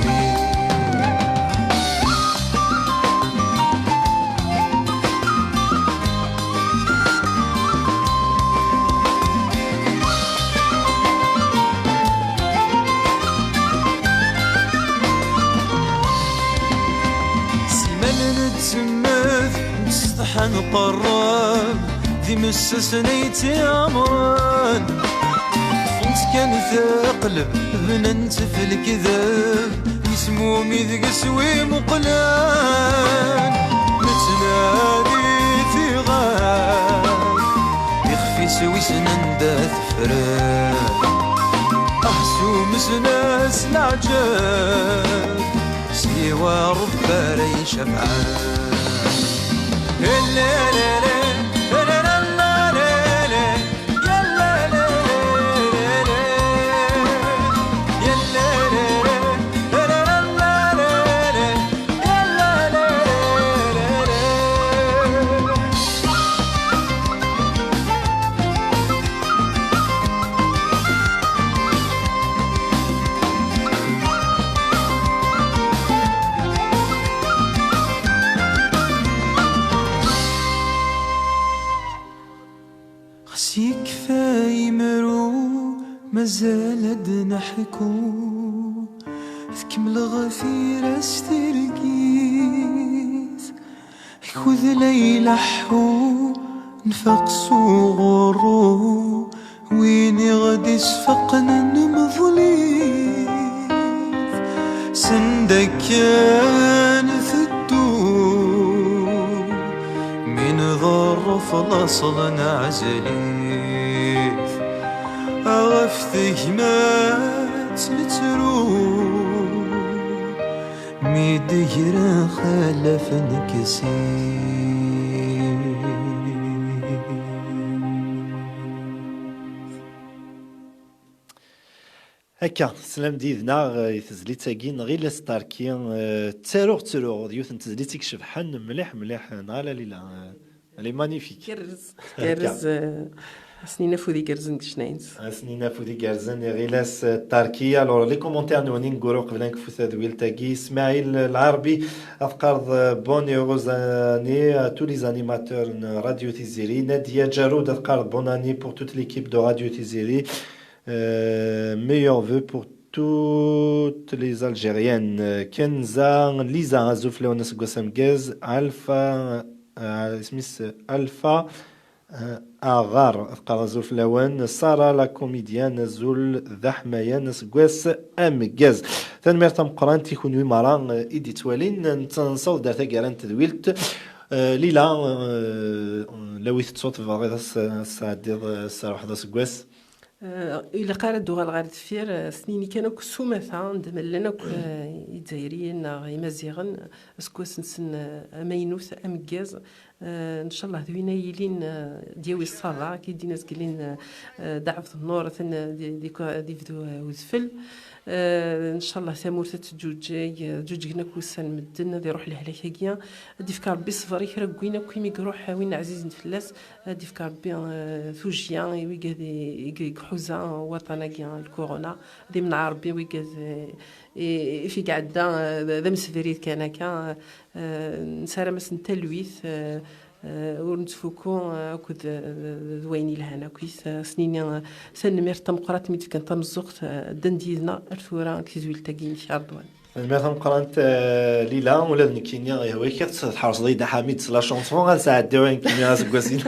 Simal nettsemmet, nessetḥa nqerreb, d imessasen ay tt-iɛemren. Ṭṭfent kan teqleb, bnant ɣef lekdeb, yesmumi deg-s wi muqlen. Nettnadi tiɣal, ixef-is wissen anda tefren. Ah, s umesnas leɛǧeb, s yiwa Ṛebbi ara icafɛen. Xas yekfa imru, mazal ad neḥku. Tkemmel ɣef ira s tirgit, akud la ileḥḥu, nfaq s uɣurru, win i ɣ-d-isfaqen nemḍel-it. Send akken teddu, mi nḍerref laṣel neɛzel-it. Ɣef tegmat nettru, mi d-gren xalaf nekkes-it. Akka, teslam-d yid-neɣ, eh, i tezlit-agi n Ɣilas Tarki, eh, ttaruɣ, ttaruɣ, d yiwet n tezlit i icebḥen mliḥ, mliḥ, neɣ ala Lila? Eh, elle est magnifique. Tgerrez, tgerrez, eh, ass-nni n afud igerrzen deg ccna-ines. Ass-nni n afud igerrzen i Ɣilas, eh, Tarki. Alors, les commentaires-nwen i neggura uqbel ad nekfu tadwilt-agi. Smaïl Larbi, ad qqareḍ, eh, bonne heureuse année à tous les animateurs n Radio Tiziri. Nadia Jarud, ad qqareḍ bonne année pour toute l'équipe de Radio Tiziri. Euh, meilleurs vœux pour toutes les Algériennes. Euh, Kenza, Lisa, azul fell-awen, aseggas ameggaz. Alpha, euh, isem-is Alpha, euh, Aɣar, teqqar azul fell-awen. Sarah, la comédienne, azul d aḥmayan, aseggas ameggaz. Tanemmirt tameqqrant i kunwi merra, euh, i d-ittwalin. Netta nessaweḍ-d ar taggara n tedwilt. Euh, Lila, euh, lawi tettuḍ tebɣiḍ ad s-, ad s-tɛeddiḍ, euh, ad s-terbeḥ aseggas. Eh, ilaq ara d-uɣaleɣ ɣer deffir, eh, s-nini kan akk s umata, d ma llan akk, eh, Izzayriyen neɣ Imaziɣen, aseggas-nsen, eh, amaynut, ameggaz. Eh, ncallah d win ay yilin, eh, d-yawi ṣṣaba, akka i d-yenna zgelin, eh, eh, d aɛebd n nnur, atan, eh, di, di, di bdu, eh, udfel. Eh, ncallah tamurt ad teǧǧuǧǧeg, eh, ǧǧuǧǧgen akk wussan n medden, ad iruḥ lehlak-agi, ad d-ifk Rebbi ṣṣber i kra n win akk imi iruḥ, eh, win ɛzizen fell-as, ad d-ifk Rebbi, eh, tujjya i wigad i, i, i iḥuza waṭṭan-agi, lkuruna, ad imneɛ Rebbi wigad, eh, i, i fi iɛedda, eh, d, d amsebrid kan akka, eh, nessaram-asen talwit, eh, eh, ur nettfuku, eh, akked, eh, d wayen yelhan akkit. Eh, s-nini, eh, tanemmirt tameqqrant mi d-fkan tameẓẓuɣt, eh, ddan-d yid-neɣ ar tura deg tezwilt-agi-inek, a Ṛedwan. Tanemmirt tameqqrant, eh, Lila, ula d nekkini, eh, yehwa-k ad tḥerseḍ-iyi-d a Ḥamid s la chanson, ad sɛeddiɣ ayen kemmi aseggas-inu.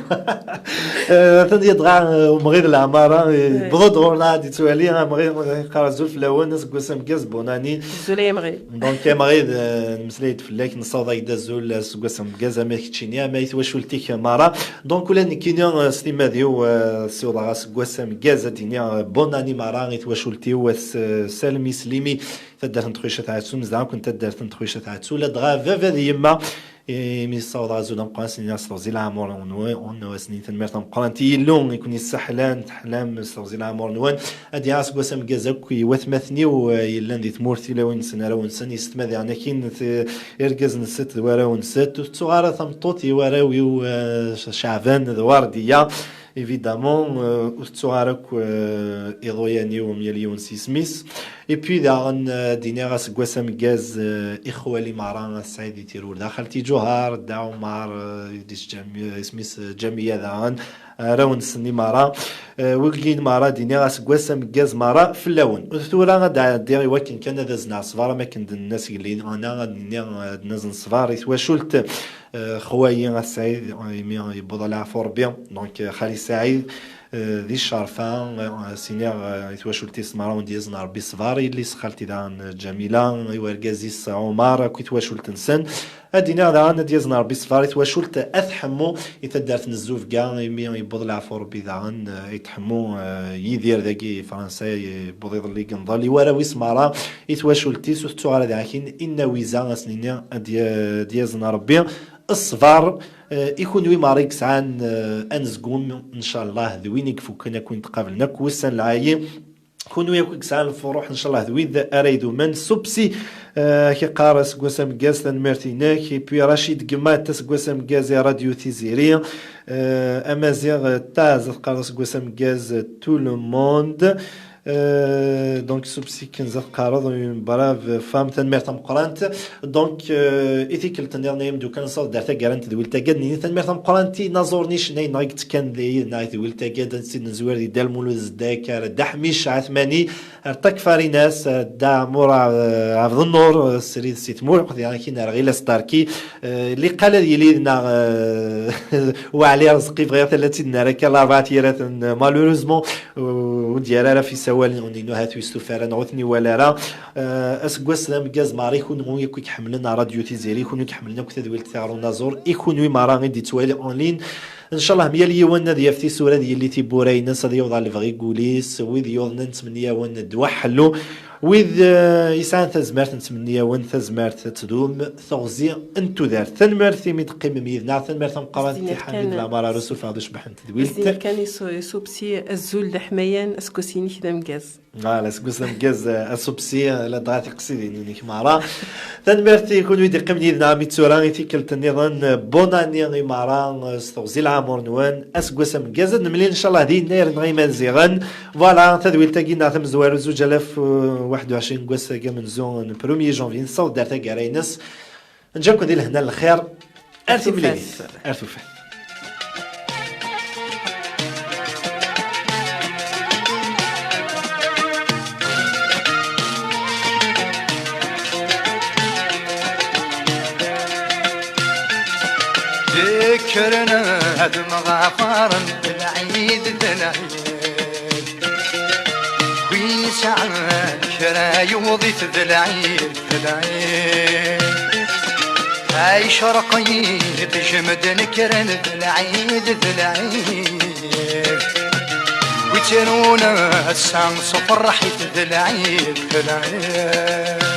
Eh, atan dɣa, eh, umɣid n leɛmara, eh, yewweḍ-d ɣur-neɣ ad d-yettwali, amɣid, eh, yeqqar azul fell-awen, aseggas ameggaz, bonne année. Azul ay amɣid. Donc, amɣid, eh, nemmeslay-d fell-ak, nessaweḍ-ak-d azul, eh, aseggas ameggaz, ama i keččini, ama i twacult-ik, eh, mara. Donc, ula d nekkini, eh, s timmad-iw, eh, ssiwḍeɣ aseggas ameggaz, ad d-iniɣ, eh, bonne année mara i twacult-iw, ad s-, salem islimi, taddart n Txuycat Ɛettu, nezdeɣ akk n taddart n Txuycat Ɛettu, ladɣa baba d yemma, imi ssawḍeɣ azul ameqqran, s-nini s teɣzi leɛmur-nwen, asen-nini tanemmirt tameqqrant i Yillu i ken-yessaḥlan, teḥlam s teɣzi leɛmur-nwen. Ad d-yaɣ aseggas ameggaz akk i watmaten-iw, eh, yellan di tmurt, tilawin-nsen, arraw-nsen, yessetma diɣen akin, t-, irgazen-nsent d warraw-nsent. Ur tettuɣ ara tameṭṭut i warraw-iw, eh, Ceɛban d Wardiya. Évidemment, euh, ur tettuɣ ara akk, euh, iḍuyan-iw, um yal yiwen s yisem-is. Et puis daɣen, euh, d-iniɣ aseggas ameggaz, euh, i xwali mara, a Sɛid di Tirurda, xalti Ǧuhar, Dda Ɛumar, euh, yelli-s Ǧami-, isem-is, euh, Ǧamiya daɣen, arraw-nsen i mara, euh, wigin mara d-iniɣ aseggas ameggaz mara fell-awen. Tura ad d-ɛeddiɣ i wakken kan ad azneɣ ṣṣber am akken d-nenna sgelli, neɣ ad d-nini, euh, ad d-nazen ṣṣber i twacult, eh, xwayi a Sɛid, eh, imi yewweḍ leɛfu Rebbi. Donc, eh, xali Sɛid, eh, di ccerfa, eh, s-iniɣ, eh, i twacult-is mara wen-d-yazen Rebbi ṣṣber, yelli-s xalti daɣen, eh, Ǧamila, i wergaz-is Ɛumar, akk i twacult-nsen. Ad d-iniɣ daɣen ad d-yazen Rebbi ṣṣber i twacult At Ḥemmu, i taddart n Zzubga, imi yewweḍ leɛfu Rebbi daɣen, eh, At Ḥemmu, eh, Yidir dagi i Fransa, yewweḍ iḍelli deg Nḍal, i warraw-is mara, i twacult-is, ur tettuɣ ara daɣ akin, inna Wiza, a s-nini, ad d-ya-, ad d-yazen Rebbi ṣṣber, eh, i kunwi mara i yesɛan, eh, anezgum, ncallah, d win i ifukken akk, win tqablen akk wussan lɛali. Kunwi akk i yesɛan lfuruḥ, ncallah, d wid ara idumen. Subsi, eh, ak-iqqar aseggas ameggaz, tanemmirt-inek. Et puis Rachid Gmat, aseggas ameggaz i Radio Tiziri. Eh, Amaziɣ, eh, Taz, ad qqareḍ aseggas ameggaz, eh, tout le monde. Euh, donc, Subsi Kenza teqqareḍ, une brave femme, tanemmirt tameqqrant. Donc, euh, i tikkelt nniḍen ay imeddukal, nessaweḍ-d ar taggara n tedwilt-agi, ad nini tanemmirt tameqqrant i inaẓuren icennayen-nneɣ i yettekkan deg-, deg tedwilt-agi, ad nsin nezwir di Dda Lmulud Zeddak, ar Dda Ḥmic Ɛetmani, ar Takfar Inas, ar Dda Ɛmur, euh, Ɛebdennur, euh, srid si tmurt, uqdi akin ar Ɣilas Tarki, euh, liqal ad yili yid-neɣ, euh, Waɛli Arezqi, bɣiɣ tala ad tt-id-nerr akka, Larebɛa n Yiraten, malheureusement, ur d-yerra ara ɣef yisawalen-inu, ahat ur yestufa ara neɣ ur ten-iwala ara. Eh, aseggas d ameggaz mara i kunwi akk i iḥemmlen Radio Tiziri, i kunwi i iḥemmlen akk tadwilt tiɣri unaẓur, i kunwi mara i d-ittwali en ligne. Ncallah, myal yiwen ad yaf tisura, ad yili tiwwura-ines, ad yaweḍ ɣer lebɣi n wul-is. Wid yuḍnen, nettmenni-yawen ddwa ḥellu. Wid, eh, yesɛan tazmert, nettmenni-yawen tazmert ad tdum, teɣzi n tudert. Tanemmirt imi d-teqqimem yid-neɣ, tanemmirt tameqqrant i Ḥamid Lamara, Rusuf Ɛebd Ucbeḥ n tedwilt. Zdi kan i Su-, i Subsi, azul d aḥmayan, aseggas-inek d ameggaz. Voilà, aseggas d ameggaz, eh, a Subsi, eh, ladɣa tiqsiḍin-inek mara. Tanemmirt i kunwi d-iqqimen yid-neɣ mi d tura i tikkelt nniḍen, eh, bonne année i mara, eh, s teɣzi leɛmur-nwen, aseggas ameggaz, ad nemlil ncallah di yennayer neɣ iman ziɣen. Voilà, tadwilt-agi-nneɣ tamezwarut, zuǧ alaf, eh, waḥed u ɛecrin n wass-agi amenzu n premier janvier, nessaweḍ-d ar taggara-ines. Nǧa-ken di lehna n lxir. Ar timlilit. Ar tufat. Kkren ad mɣafaren d lɛid, d lɛid. Win yesɛan kra yewweḍ-it d lɛid, d lɛid. Ay cerq yiṭij medden kkren d lɛid, d lɛid. Wi ttarun ass-a s uferreḥ-it d lɛid, d lɛid.